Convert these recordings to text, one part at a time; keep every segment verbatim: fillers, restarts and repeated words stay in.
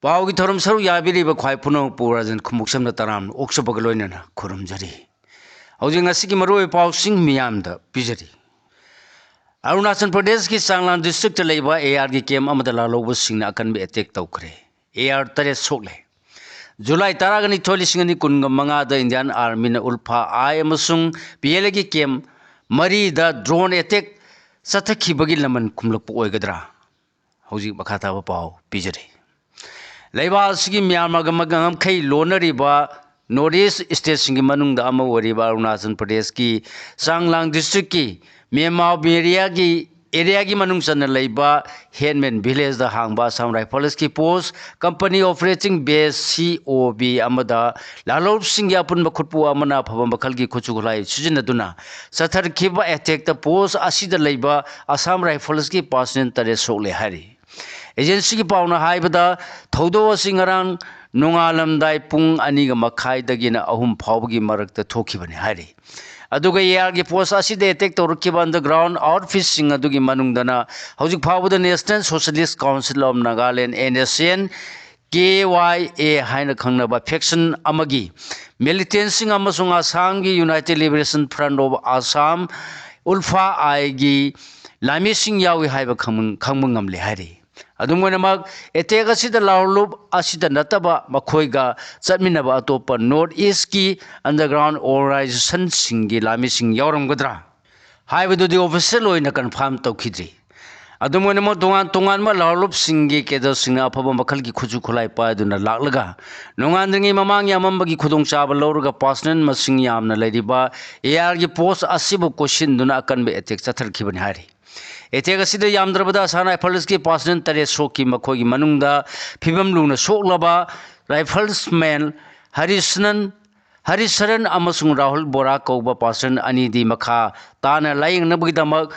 ꯄꯥꯎꯒꯤ ꯊꯧꯔꯝ ꯁꯔꯨꯛ ꯌꯥꯕꯤꯔꯤꯕ ꯈ꯭ꯋꯥꯏ ꯄꯨꯝꯅꯃꯛꯄꯨ ꯔꯥꯖꯟ ꯈꯨꯃꯨꯛꯁꯝꯅ ꯇꯔꯥꯝꯅ ꯑꯣꯛꯆꯕꯒ ꯂꯣꯏꯅꯅ ꯈꯨꯔꯨꯝꯖꯔꯤ꯫ ꯍꯧꯖꯤꯛ ꯉꯁꯤꯒꯤ ꯃꯔꯨꯑꯣꯏꯕ ꯄꯥꯎꯁꯤꯡ ꯃꯤꯌꯥꯝꯗ ꯄꯤꯖꯔꯤ꯫ ꯑꯔꯨꯅꯥꯆꯜ ꯄ꯭ꯔꯗꯦꯁꯀꯤ ꯆꯥꯡꯂꯥꯡ ꯗꯤꯁꯇ꯭ꯔꯤꯛꯇ ꯂꯩꯕ AR ꯒꯤ ꯀꯦꯝꯞ ꯑꯃꯗ ꯂꯥꯜꯍꯧꯕꯁꯤꯡꯅ ꯑꯀꯟꯕ ꯑꯦꯇꯦꯛ ꯇꯧꯈ꯭ꯔꯦ꯫ AR ꯇꯔꯦꯠ ꯁꯣꯛꯂꯦ꯫ ꯖꯨꯂꯥꯏ ꯇꯔꯥꯅꯤꯊꯣꯏ, ꯂꯤꯁꯤꯡ ꯑꯅꯤ ꯀꯨꯟꯒ ꯃꯉꯥꯗ ꯏꯟꯗꯤꯌꯥꯟ ꯑꯥꯔꯃꯤꯅ ꯎꯜꯐꯥ ꯑꯥꯏ ꯑꯃꯁꯨꯡ PLA ꯒꯤ ꯀꯦꯝꯞ ꯃꯔꯤꯗ ꯗ꯭ꯔꯣꯟ ꯑꯦꯇꯦꯛ ꯆꯠꯊꯈꯤꯕꯒꯤ ꯂꯃꯟ ꯈꯨꯝꯂꯛꯄ ꯑꯣꯏꯒꯗ꯭ꯔꯥ? ꯍꯧꯖꯤꯛ ꯃꯈꯥ ꯇꯥꯕ ꯄꯥꯎ ꯄꯤꯖꯔꯤ꯫ ꯂꯩꯕꯥꯛ ꯑꯁꯤꯒꯤ ꯃ꯭ꯌꯥꯟꯃꯥꯔꯒ ꯃ-, ꯉꯝꯈꯩ ꯂꯣꯟꯅꯔꯤꯕ ꯅꯣꯔꯠ ꯏꯁ ꯁ꯭ꯇꯦꯠꯁꯤꯡꯒꯤ ꯃꯅꯨꯡꯗ ꯑꯃ ꯑꯣꯏꯔꯤꯕ ꯑꯔꯨꯅꯥꯆꯜ ꯄ꯭ꯔꯗꯦꯁꯀꯤ ꯆꯥꯡꯂꯥꯡ ꯗꯤꯁꯇ꯭ꯔꯤꯛꯀꯤ ꯃꯦꯃꯥꯎ ꯑꯦꯔꯤꯌꯥꯒꯤ, ꯑꯦꯔꯤꯌꯥꯒꯤ ꯃꯅꯨꯡ ꯆꯟꯅ ꯂꯩꯕ ꯍꯦꯟꯃꯦꯟ ꯚꯤꯂꯦꯖꯇ ꯍꯥꯡꯕ ꯑꯁꯥꯝ ꯔꯥꯏꯐꯜꯁꯀꯤ ꯄꯣꯁ, ꯀꯝꯄꯅꯤ ꯑꯣꯄꯔꯦꯇꯤꯡ ꯕꯦꯁ, COB, ꯑꯃꯗ ꯂꯥꯜꯍꯧꯕꯁꯤꯡꯒꯤ ꯑꯄꯨꯟꯕ ꯈꯨꯠꯄꯨ ꯑꯃꯅ ꯑꯐꯕ ꯃꯈꯜꯒꯤ ꯈꯨꯠꯁꯨ ꯈꯨꯠꯂꯥꯏ ꯁꯤꯖꯤꯟꯅꯗꯨꯅ ꯆꯠꯊꯔꯛꯈꯤꯕ ꯑꯦꯇꯦꯛꯇ ꯄꯣꯁ ꯑꯁꯤꯗ ꯂꯩꯕ ꯑꯁꯥꯝ ꯔꯥꯏꯐꯜꯁꯀꯤ ꯄꯥꯔꯁꯅꯦꯜ ꯇꯔꯦꯠ ꯁꯣꯛꯂꯦ ꯍꯥꯏꯔꯤ꯫ ꯑꯦꯖꯦꯟꯁꯤꯒꯤ ꯄꯥꯎꯅ ꯍꯥꯏꯕꯗ, ꯊꯧꯗꯣꯛ ꯑꯁꯤ ꯉꯔꯥꯡ ꯅꯣꯡꯉꯥꯜꯂꯝꯗꯥꯏ ꯄꯨꯡ ꯑꯅꯤꯒ ꯃꯈꯥꯏꯗꯒꯤꯅ ꯑꯍꯨꯝ ꯐꯥꯎꯕꯒꯤ ꯃꯔꯛꯇ ꯊꯣꯛꯈꯤꯕꯅꯤ ꯍꯥꯏꯔꯤ꯫ ꯑꯗꯨꯒ AR ꯒꯤ ꯄꯣꯁ ꯑꯁꯤꯗ ꯑꯦꯇꯦꯛ ꯇꯧꯔꯛꯈꯤꯕ ꯑꯟꯗꯔꯒ꯭ꯔꯥꯎꯟ ꯑꯥꯎꯠꯐꯤꯠꯁꯤꯡ ꯑꯗꯨꯒꯤ ꯃꯅꯨꯡꯗꯅ ꯍꯧꯖꯤꯛ ꯐꯥꯎꯕꯗ National Socialist Council of Nagaland, NSCN, KYA ꯍꯥꯏꯅ ꯈꯪꯅꯕ ꯐꯦꯛꯁꯟ ꯑꯃꯒꯤ ꯃꯤꯂꯤꯇꯦꯟꯁꯤꯡ ꯑꯃꯁꯨꯡ ꯑꯁꯥꯝꯒꯤ United Liberation Front of Assam, ꯎꯜꯐꯥ ꯑꯥꯏꯒꯤ ꯂꯥꯟꯃꯤꯁꯤꯡ ꯌꯥꯎꯏ ꯍꯥꯏꯕ ꯈꯪꯕ, ꯈꯪꯕ ꯉꯝꯂꯦ ꯍꯥꯏꯔꯤ꯫ ꯑꯗꯨꯝ ꯑꯣꯏꯅꯃꯛ, ꯑꯦꯇꯦꯛ ꯑꯁꯤꯗ ꯂꯥꯎꯂꯨꯞ ꯑꯁꯤꯗ ꯅꯠꯇꯕ ꯃꯈꯣꯏꯒ ꯆꯠꯃꯤꯟꯅꯕ ꯑꯇꯣꯞꯄ ꯅꯣꯔꯠ ꯏꯁꯀꯤ ꯑꯟꯗꯔꯒ꯭ꯔꯥꯎꯟ ꯑꯣꯔꯒꯅꯥꯏꯖꯦꯁꯟꯁꯤꯡꯒꯤ ꯂꯥꯟꯃꯤꯁꯤꯡ ꯌꯥꯎꯔꯝꯒꯗ꯭ꯔꯥ ꯍꯥꯏꯕꯗꯨꯗꯤ ꯑꯣꯐꯤꯁꯦꯜ ꯑꯣꯏꯅ ꯀꯟꯐꯥꯔꯝ ꯇꯧꯈꯤꯗ꯭ꯔꯤ꯫ ꯑꯗꯨꯝ ꯑꯣꯏꯅꯃꯛ, ꯇꯣꯉꯥꯟ ꯇꯣꯉꯥꯟꯕ ꯂꯥꯎꯂꯨꯞꯁꯤꯡꯒꯤ ꯀꯦꯗꯔꯁꯤꯡꯅ ꯑꯐꯕ ꯃꯈꯜꯒꯤ ꯈꯨꯠꯁꯨ ꯈꯨꯠꯂꯥꯏ ꯄꯥꯏꯗꯨꯅ ꯂꯥꯛꯂꯒ ꯅꯣꯡꯉꯥꯟꯗ꯭ꯔꯤꯉꯩ ꯃꯃꯥꯡꯒꯤ ꯑꯃꯝꯕꯒꯤ ꯈꯨꯗꯣꯡꯆꯥꯕ ꯂꯧꯔꯒ ꯄꯥꯔꯁꯅꯦꯜ ꯃꯁꯤꯡ ꯌꯥꯝꯅ ꯂꯩꯔꯤꯕ AR ꯒꯤ ꯄꯣꯁ ꯑꯁꯤꯕꯨ ꯀꯣꯏꯁꯤꯟꯗꯨꯅ ꯑꯀꯟꯕ ꯑꯦꯇꯦꯛ ꯆꯠꯊꯔꯛꯈꯤꯕꯅꯤ ꯍꯥꯏꯔꯤ꯫ ꯑꯦꯇꯦꯛ ꯑꯁꯤꯗ ꯌꯥꯝꯗ꯭ꯔꯕꯗ ꯑꯁꯥꯝ ꯔꯥꯏꯐꯜꯁꯀꯤ ꯄꯥꯔꯁꯅꯦꯜ ꯇꯔꯦꯠ ꯁꯣꯛꯈꯤ, ꯃꯈꯣꯏꯒꯤ ꯃꯅꯨꯡꯗ ꯐꯤꯕꯝ ꯂꯨꯅ ꯁꯣꯛꯂꯕ ꯔꯥꯏꯐꯜꯁꯃꯦꯟ ꯍꯔꯤꯁꯅꯟ, ꯍꯔꯤꯁꯔꯟ ꯑꯃꯁꯨꯡ ꯔꯥꯍꯨꯜ ꯕꯣꯔꯥ ꯀꯧꯕ ꯄꯥꯔꯁꯅꯦꯜ ꯑꯅꯤꯗꯤ ꯃꯈꯥ ꯇꯥꯅ ꯂꯥꯌꯦꯡꯅꯕꯒꯤꯗꯃꯛ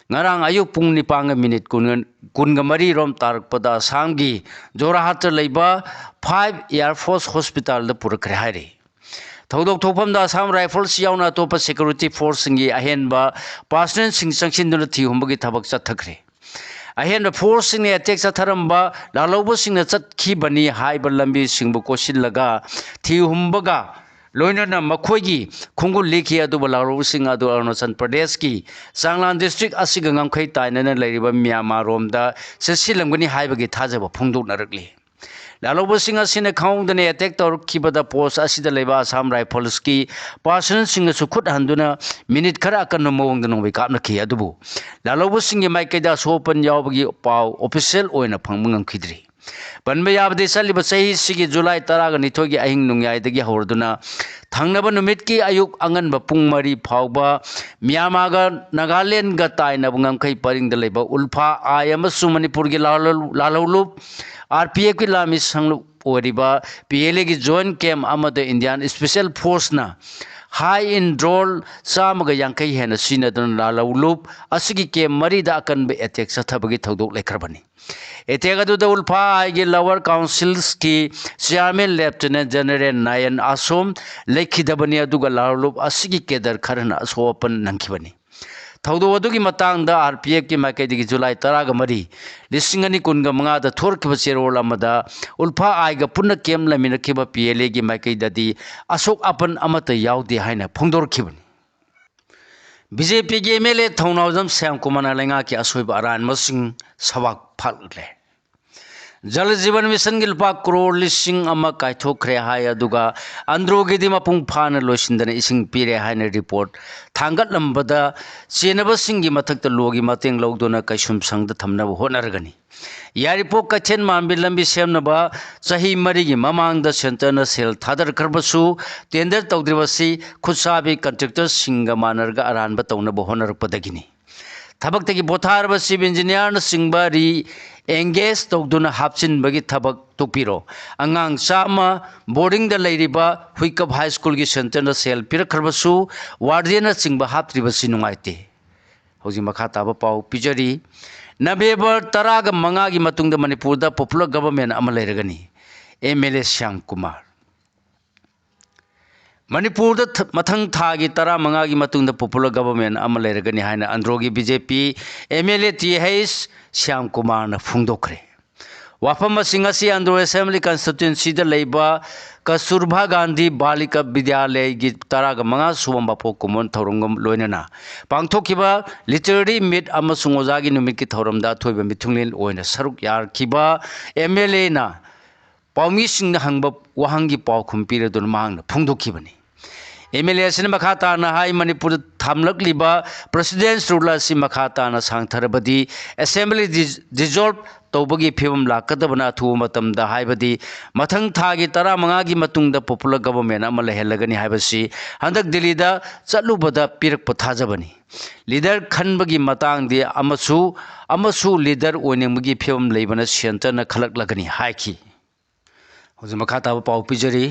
ꯉꯔꯥꯡ ꯑꯌꯨꯛ ꯄꯨꯡ ꯅꯤꯄꯥꯟꯒ ꯃꯤꯅꯤꯠ ꯀꯨꯟ, ꯀꯨꯟꯒ ꯃꯔꯤ ꯔꯣꯝ ꯇꯥꯔꯛꯄꯗ ꯑꯁꯥꯝꯒꯤ ꯖꯣꯔꯍꯥꯠꯇ ꯂꯩꯕ ꯐꯥꯏꯚ ꯑꯦꯌꯔ ꯐꯣꯔꯁ ꯍꯣꯁꯄꯤꯇꯥꯜꯗ ꯄꯨꯔꯛꯈ꯭ꯔꯦ ꯍꯥꯏꯔꯤ꯫ ꯊꯧꯗꯣꯛ ꯊꯣꯛꯐꯝꯗ ꯑꯁꯥꯝ ꯔꯥꯏꯐꯜꯁ ꯌꯥꯎꯅ ꯑꯇꯣꯞꯄ ꯁꯦꯀ꯭ꯌꯨꯔꯤꯇꯤ ꯐꯣꯔꯁꯁꯤꯡꯒꯤ ꯑꯍꯦꯟꯕ ꯄꯥꯔꯁꯅꯦꯜꯁꯤꯡ ꯆꯪꯁꯤꯟꯗꯨꯅ ꯊꯤꯍꯨꯝꯕꯒꯤ ꯊꯕꯛ ꯆꯠꯊꯈ꯭ꯔꯦ꯫ ꯑꯍꯦꯟꯕ ꯐꯣꯔꯁꯁꯤꯡꯅ ꯑꯦꯇꯦꯛ ꯆꯠꯊꯔꯝꯕ ꯂꯥꯜꯍꯧꯕꯁꯤꯡꯅ ꯆꯠꯈꯤꯕꯅꯤ ꯍꯥꯏꯕ ꯂꯝꯕꯤꯁꯤꯡꯕꯨ ꯀꯣꯠꯁꯤꯜꯂꯒ ꯊꯤ ꯍꯨꯝꯕꯒ ꯂꯣꯏꯅꯅ ꯃꯈꯣꯏꯒꯤ ꯈꯣꯡꯒꯨꯜ ꯂꯤꯛꯈꯤ꯫ ꯑꯗꯨꯕꯨ ꯂꯥꯜꯍꯧꯕꯁꯤꯡ ꯑꯗꯨ ꯑꯔꯨꯅꯥꯆꯜ ꯄ꯭ꯔꯗꯦꯁꯀꯤ ꯆꯥꯡꯂꯥꯟ ꯗꯤꯁꯇ꯭ꯔꯤꯛ ꯑꯁꯤꯒ ꯉꯝꯈꯩ ꯇꯥꯏꯅꯅ ꯂꯩꯔꯤꯕ ꯃ꯭ꯌꯥꯟꯃꯥꯔ ꯔꯣꯝꯗ ꯆꯦꯟꯁꯤꯜꯂꯝꯒꯅꯤ ꯍꯥꯏꯕꯒꯤ ꯊꯥꯖꯕ ꯐꯣꯡꯗꯣꯛꯅꯔꯛꯂꯤ꯫ ꯂꯥꯜꯍꯧꯕꯁꯤꯡ ꯑꯁꯤꯅ ꯈꯪꯍꯧꯗꯅ ꯑꯦꯇꯦꯛ ꯇꯧꯔꯛꯈꯤꯕꯗ ꯄꯣꯁ ꯑꯁꯤꯗ ꯂꯩꯕ ꯑꯁꯥꯝ ꯔꯥꯏꯐꯜꯁꯀꯤ ꯄꯥꯔꯁꯅꯦꯜꯁꯤꯡꯅꯁꯨ ꯈꯨꯠ ꯍꯟꯗꯨꯅ ꯃꯤꯅꯤꯠ ꯈꯔ ꯑꯀꯟꯕ ꯃꯑꯣꯡꯗ ꯅꯣꯡꯃꯩ ꯀꯥꯞꯅꯈꯤ꯫ ꯑꯗꯨꯕꯨ ꯂꯥꯜꯍꯧꯕꯁꯤꯡꯒꯤ ꯃꯥꯏꯀꯩꯗ ꯑꯁꯣꯛ ꯑꯄꯟ ꯌꯥꯎꯕꯒꯤ ꯄꯥꯎ ꯑꯣꯐꯤꯁꯤꯌꯦꯜ ꯑꯣꯏꯅ ꯐꯪꯕ ꯉꯝꯈꯤꯗ꯭ꯔꯤ꯫ ꯄꯟꯕ ꯌꯥꯕꯗꯤ, ꯆꯠꯂꯤꯕ ꯆꯍꯤꯁꯤꯒꯤ ꯖꯨꯂꯥꯏ ꯇꯔꯥꯒ ꯅꯤꯊꯣꯏꯒꯤ ꯑꯍꯤꯡ ꯅꯣꯡꯌꯥꯏꯗꯒꯤ ꯍꯧꯔꯗꯨꯅ ꯊꯪꯅꯕ ꯅꯨꯃꯤꯠꯀꯤ ꯑꯌꯨꯛ ꯑꯉꯟꯕ ꯄꯨꯡ ꯃꯔꯤ ꯐꯥꯎꯕ ꯃ꯭ꯌꯥꯟꯃꯥꯔꯒ ꯅꯥꯒꯥꯂꯦꯟꯒ ꯇꯥꯏꯅꯕ ꯉꯝꯈꯩ ꯄꯔꯤꯡꯗ ꯂꯩꯕ ꯎꯜꯐꯥ ꯑꯥꯏ ꯑꯃꯁꯨꯡ ꯃꯅꯤꯄꯨꯔꯒꯤ ꯂꯥꯜꯍꯧ-, ꯂꯥꯜꯍꯧꯂꯨꯞ ꯑꯥꯔ ꯄꯤ ꯑꯦꯐꯀꯤ ꯂꯥꯟꯃꯤ ꯁꯪꯂꯨꯞ ꯑꯣꯏꯔꯤꯕ ꯄꯤ ꯑꯦꯜ ꯑꯦꯒꯤ ꯖꯣꯏꯟ ꯀꯦꯝ ꯑꯃꯗ ꯏꯟꯗꯤꯌꯥꯟ ꯏꯁꯄꯤꯁꯦꯜ ꯐꯣꯔꯁꯅ ꯍꯥꯏ ꯏꯟ ꯗ꯭ꯔꯣꯟ ꯆꯥꯝꯃꯒ ꯌꯥꯡꯈꯩ ꯍꯦꯟꯅ ꯁꯤꯖꯤꯟꯅꯗꯨꯅ ꯂꯥꯜꯍꯧꯂꯨꯞ ꯑꯁꯤꯒꯤ ꯀꯦꯝ ꯃꯔꯤꯗ ꯑꯀꯟꯕ ꯑꯦꯇꯦꯛ ꯆꯠꯊꯕꯒꯤ ꯊꯧꯗꯣꯛ ꯂꯩꯈ꯭ꯔꯕꯅꯤ꯫ ꯑꯦꯇꯦꯛ ꯑꯗꯨꯗ ꯎꯜꯐꯥ ꯑꯥꯏꯒꯤ ꯂꯋꯔ ꯀꯥꯎꯟꯁꯤꯜꯁꯀꯤ ꯆꯤꯌꯥꯔꯃꯦꯟ ꯂꯦꯐꯇꯤꯅꯦꯟ ꯖꯦꯅꯔꯦꯜ ꯅꯥꯌꯟ ꯑꯁꯣꯝ ꯂꯩꯈꯤꯗꯕꯅꯤ, ꯑꯗꯨꯒ ꯂꯥꯜꯍꯧꯂꯨꯞ ꯑꯁꯤꯒꯤ ꯀꯦꯗꯔ ꯈꯔꯅ ꯑꯁꯣꯛ ꯑꯄꯟ ꯅꯪꯈꯤꯕꯅꯤ꯫ ꯊꯧꯗꯣꯛ ꯑꯗꯨꯒꯤ ꯃꯇꯥꯡꯗ ꯑꯥꯔ ꯄꯤ ꯑꯦꯐꯀꯤ ꯃꯥꯏꯀꯩꯗꯒꯤ ꯖꯨꯂꯥꯏ ꯇꯔꯥꯒ ꯃꯔꯤ, ꯂꯤꯁꯤꯡ ꯑꯅꯤ ꯀꯨꯟꯒ ꯃꯉꯥꯗ ꯊꯣꯔꯛꯈꯤꯕ ꯆꯦꯔꯣꯜ ꯑꯃꯗ ꯎꯜꯐꯥ ꯑꯥꯏꯒ ꯄꯨꯟꯅ ꯀꯦꯝ ꯂꯩꯃꯤꯟꯅꯈꯤꯕ ꯄꯤ ꯑꯦꯜ ꯑꯦꯒꯤ ꯃꯥꯏꯀꯩꯗꯗꯤ ꯑꯁꯣꯛ ꯑꯄꯟ ꯑꯃꯠꯇ ꯌꯥꯎꯗꯦ ꯍꯥꯏꯅ ꯐꯣꯡꯗꯣꯔꯛꯈꯤꯕꯅꯤ꯫ ꯕꯤ ꯖꯦ ꯄꯤꯒꯤ ꯑꯦꯝ ꯑꯦꯜ ꯑꯦ ꯊꯧꯅꯥꯎꯖꯝ ꯁ꯭ꯌꯥꯝꯀꯨꯃꯥꯔꯅ ꯂꯩꯉꯥꯛꯀꯤ ꯑꯁꯣꯏꯕ ꯑꯔꯥꯟꯕꯁꯤꯡ ꯁꯋꯥꯛ ꯐꯥꯛꯂꯦ꯫ ꯖꯜ ꯖꯤꯕꯟ ꯃꯤꯁꯟꯒꯤ ꯂꯨꯄꯥ ꯀ꯭ꯔꯣꯔ ꯂꯤꯁꯤꯡ ꯑꯃ ꯀꯥꯏꯊꯣꯛꯈ꯭ꯔꯦ ꯍꯥꯏ, ꯑꯗꯨꯒ ꯑꯟꯗ꯭ꯔꯣꯒꯤꯗꯤ ꯃꯄꯨꯡ ꯐꯥꯅ ꯂꯣꯏꯁꯤꯟꯗꯅ ꯏꯁꯤꯡ ꯄꯤꯔꯦ ꯍꯥꯏꯅ ꯔꯤꯄꯣꯔꯠ ꯊꯥꯡꯒꯠꯂꯝꯕꯗ ꯆꯦꯟꯅꯕꯁꯤꯡꯒꯤ ꯃꯊꯛꯇ ꯂꯣꯒꯤ ꯃꯇꯦꯡ ꯂꯧꯗꯨꯅ ꯀꯩꯁꯨꯝꯁꯪꯗ ꯊꯝꯅꯕ ꯍꯣꯠꯅꯔꯒꯅꯤ꯫ ꯌꯥꯏꯔꯤꯄꯣꯛ ꯀꯩꯊꯦꯜ ꯃꯥꯟꯕꯤ ꯂꯝꯕꯤ ꯁꯦꯝꯅꯕ ꯆꯍꯤ ꯃꯔꯤꯒꯤ ꯃꯃꯥꯡꯗ ꯁꯦꯟꯇꯔꯅ ꯁꯦꯜ ꯊꯥꯗꯔꯛꯈ꯭ꯔꯕꯁꯨ ꯇꯦꯟꯗꯔ ꯇꯧꯗ꯭ꯔꯤꯕꯁꯤ ꯈꯨꯠꯁꯥꯕꯤ ꯀꯟꯇ꯭ꯔꯦꯛꯇꯔꯁꯤꯡꯒ ꯃꯥꯟꯅꯔꯒ ꯑꯔꯥꯟꯕ ꯇꯧꯅꯕ ꯍꯣꯠꯅꯔꯛꯄꯗꯒꯤꯅꯤ꯫ ꯊꯕꯛꯇꯒꯤ ꯄꯣꯊꯥꯔꯕ ꯆꯤꯐ ꯏꯟꯖꯤꯅꯤꯌꯥꯔꯅꯆꯤꯡꯕ ꯔꯤ ꯑꯦꯡꯒꯦꯖ ꯇꯧꯗꯨꯅ ꯍꯥꯞꯆꯤꯟꯕꯒꯤ ꯊꯕꯛ ꯇꯧꯕꯤꯔꯣ꯫ ꯑꯉꯥꯡ ꯆꯥꯝꯃ ꯕꯣꯔꯗꯤꯡꯗ ꯂꯩꯔꯤꯕ ꯍꯨꯏꯀꯞ ꯍꯥꯏ ꯁ꯭ꯀꯨꯜꯒꯤ ꯁꯦꯟꯇꯔꯅ ꯁꯦꯜ ꯄꯤꯔꯛꯈ꯭ꯔꯕꯁꯨ ꯋꯥꯔꯗꯦꯟꯅꯆꯤꯡꯕ ꯍꯥꯞꯇ꯭ꯔꯤꯕꯁꯤ ꯅꯨꯡꯉꯥꯏꯇꯦ꯫ ꯍꯧꯖꯤꯛ ꯃꯈꯥ ꯇꯥꯕ ꯄꯥꯎ ꯄꯤꯖꯔꯤ꯫ ꯅꯕꯦꯝꯕꯔ ꯇꯔꯥꯒ ꯃꯉꯥꯒꯤ ꯃꯇꯨꯡꯗ ꯃꯅꯤꯄꯨꯔꯗ ꯄꯣꯄꯨꯂꯔ ꯒꯚꯔꯟꯃꯦꯟ ꯑꯃ ꯂꯩꯔꯒꯅꯤ꯫ M L A Shyam Kumar. ꯃꯅꯤꯄꯨꯔꯗ ꯊ- ꯃꯊꯪ ꯊꯥꯒꯤ ꯇꯔꯥꯃꯉꯥꯒꯤ ꯃꯇꯨꯡꯗ popular government ꯑꯃ ꯂꯩꯔꯒꯅꯤ ꯍꯥꯏꯅ ꯑꯟꯗ꯭ꯔꯣꯒꯤ BJP MLA T H Shyam ꯀꯨꯃꯥꯔꯅ ꯐꯣꯡꯗꯣꯛꯈ꯭ꯔꯦ꯫ ꯋꯥꯐꯝ ꯑꯁꯤ ꯉꯁꯤ ꯑꯟꯗ꯭ꯔꯣ Assembly Constituencyꯗ ꯂꯩꯕ ꯀꯁꯇꯨꯔꯕꯥ ꯒꯥꯟꯙꯤ ꯕꯥꯂꯤꯀꯥ ꯕꯤꯗ꯭ꯌꯥꯂꯌꯒꯤ ꯇꯔꯥꯒ ꯃꯉꯥ ꯁꯨꯕ ꯃꯄꯣꯛ ꯀꯨꯝꯑꯣꯟ ꯊꯧꯔꯝꯒ ꯂꯣꯏꯅꯅ ꯄꯥꯡꯊꯣꯛꯈꯤꯕ literary meet ꯑꯃꯁꯨꯡ ꯑꯣꯖꯥꯒꯤ ꯅꯨꯃꯤꯠꯀꯤ ꯊꯧꯔꯝꯗ ꯑꯊꯣꯏꯕ ꯃꯤꯊꯨꯡꯂꯦꯟ ꯑꯣꯏꯅ ꯁꯔꯨꯛ ꯌꯥꯈꯤꯕ MLAꯅ ꯄꯥꯎꯃꯤꯁꯤꯡꯅ ꯍꯪꯕ ꯋꯥꯍꯪꯒꯤ ꯄꯥꯎꯈꯨꯝ ꯄꯤꯔꯗꯨꯅ ꯃꯍꯥꯛꯅ ꯐꯣꯡꯗꯣꯛꯈꯤꯕꯅꯤ꯫ MLA ꯑꯁꯤꯅ ꯃꯈꯥ ꯇꯥꯅ ꯍꯥꯏ, ꯃꯅꯤꯄꯨꯔꯗ ꯊꯝꯂꯛꯂꯤꯕ President's Rule ꯑꯁꯤ ꯃꯈꯥ ꯇꯥꯅ ꯁꯥꯡꯊꯔꯕꯗꯤ Assembly dis-, dissolve ꯇꯧꯕꯒꯤ ꯐꯤꯕꯝ ꯂꯥꯛꯀꯗꯕꯅ ꯑꯊꯨꯕ ꯃꯇꯝꯗ, ꯍꯥꯏꯕꯗꯤ ꯃꯊꯪ ꯊꯥꯒꯤ ꯇꯔꯥꯃꯉꯥꯒꯤ ꯃꯇꯨꯡꯗ popular government ꯑꯃ ꯂꯩꯍꯜꯂꯒꯅꯤ ꯍꯥꯏꯕꯁꯤ ꯍꯟꯗꯛ ꯗꯤꯜꯂꯤꯗ ꯆꯠꯂꯨꯕꯗ ꯄꯤꯔꯛꯄ ꯊꯥꯖꯕꯅꯤ꯫ Leader ꯈꯟꯕꯒꯤ ꯃꯇꯥꯡꯗꯤ ꯑꯃꯁꯨ, ꯑꯃꯁꯨ leader ꯑꯣꯏꯅꯤꯡꯕꯒꯤ ꯐꯤꯕꯝ ꯂꯩꯕꯅ centreꯅ ꯈꯜꯂꯛꯂꯒꯅꯤ ꯍꯥꯏꯈꯤ꯫ ꯍꯧꯖꯤꯛ ꯃꯈꯥ ꯇꯥꯕ ꯄꯥꯎ ꯄꯤꯖꯔꯤ꯫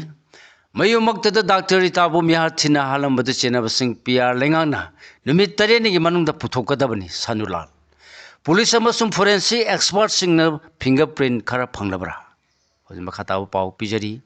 ꯃꯌꯨꯝꯃꯛꯇꯗ ꯗꯥꯛꯇꯔ ꯔꯤꯇꯥꯕꯨ ꯃꯤꯍꯥꯠ ꯊꯤꯅ ꯍꯥꯠꯂꯝꯕꯗ ꯆꯦꯟꯅꯕꯁꯤꯡ ꯄꯤ ꯑꯥꯔ ꯂꯩꯉꯥꯛꯅ ꯅꯨꯃꯤꯠ ꯇꯔꯦꯠꯅꯤꯒꯤ ꯃꯅꯨꯡꯗ ꯄꯨꯊꯣꯛꯀꯗꯕꯅꯤ, ꯁꯅꯨꯂꯥꯜ꯫ ꯄꯨꯂꯤꯁ ꯑꯃꯁꯨꯡ forensic expertꯁꯤꯡꯅ fingerprint ꯈꯔ ꯐꯪꯂꯕ꯭ꯔꯥ? ꯍꯧꯖꯤꯛ ꯃꯈꯥ ꯇꯥꯕ ꯄꯥꯎ ꯄꯤꯖꯔꯤ꯫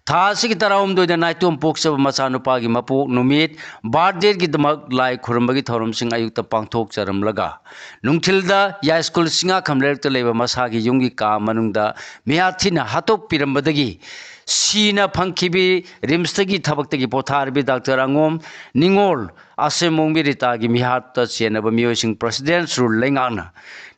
ꯊꯥ ꯑꯁꯤꯒꯤ ꯇꯔꯥꯍꯨꯝꯗꯣꯏꯗ ꯅꯥꯏꯇꯣꯝ ꯄꯣꯛꯆꯕ ꯃꯆꯥꯅꯨꯄꯥꯒꯤ ꯃꯄꯣꯛ ꯅꯨꯃꯤꯠ, birthdayꯒꯤꯗꯃꯛ ꯂꯥꯏ ꯈꯨꯔꯨꯝꯕꯒꯤ ꯊꯧꯔꯝꯁꯤꯡ ꯑꯌꯨꯛꯇ ꯄꯥꯡꯊꯣꯛꯆꯔꯝꯂꯒ, ꯅꯨꯡꯊꯤꯜꯗ ꯌꯥꯏꯁ꯭ꯀꯨꯜ ꯁꯤꯡꯉꯥꯈꯝ ꯂꯩꯔꯛꯇ ꯂꯩꯕ ꯃꯁꯥꯒꯤ ꯌꯨꯝꯒꯤ ꯀꯥ ꯃꯅꯨꯡꯗ ꯃꯤꯍꯥꯠ ꯊꯤꯅ ꯍꯥꯠꯇꯣꯛꯄꯤꯔꯝꯕꯗꯒꯤ ꯁꯤꯅ ꯐꯪꯈꯤꯕꯤ RIMSꯇꯒꯤ ꯊꯕꯛꯇꯒꯤ ꯄꯣꯊꯥꯔꯕꯤ ꯗꯥꯛꯇꯔ ꯑꯉꯣꯝ ꯅꯤꯉꯣꯜ ꯑꯁꯦꯝꯃꯣꯡꯕꯤ ꯔꯤꯇꯥꯒꯤ ꯃꯤꯍꯥꯠꯇ ꯆꯦꯟꯅꯕ ꯃꯤꯑꯣꯏꯁꯤꯡ President's Rule ꯂꯩꯉꯥꯛꯅ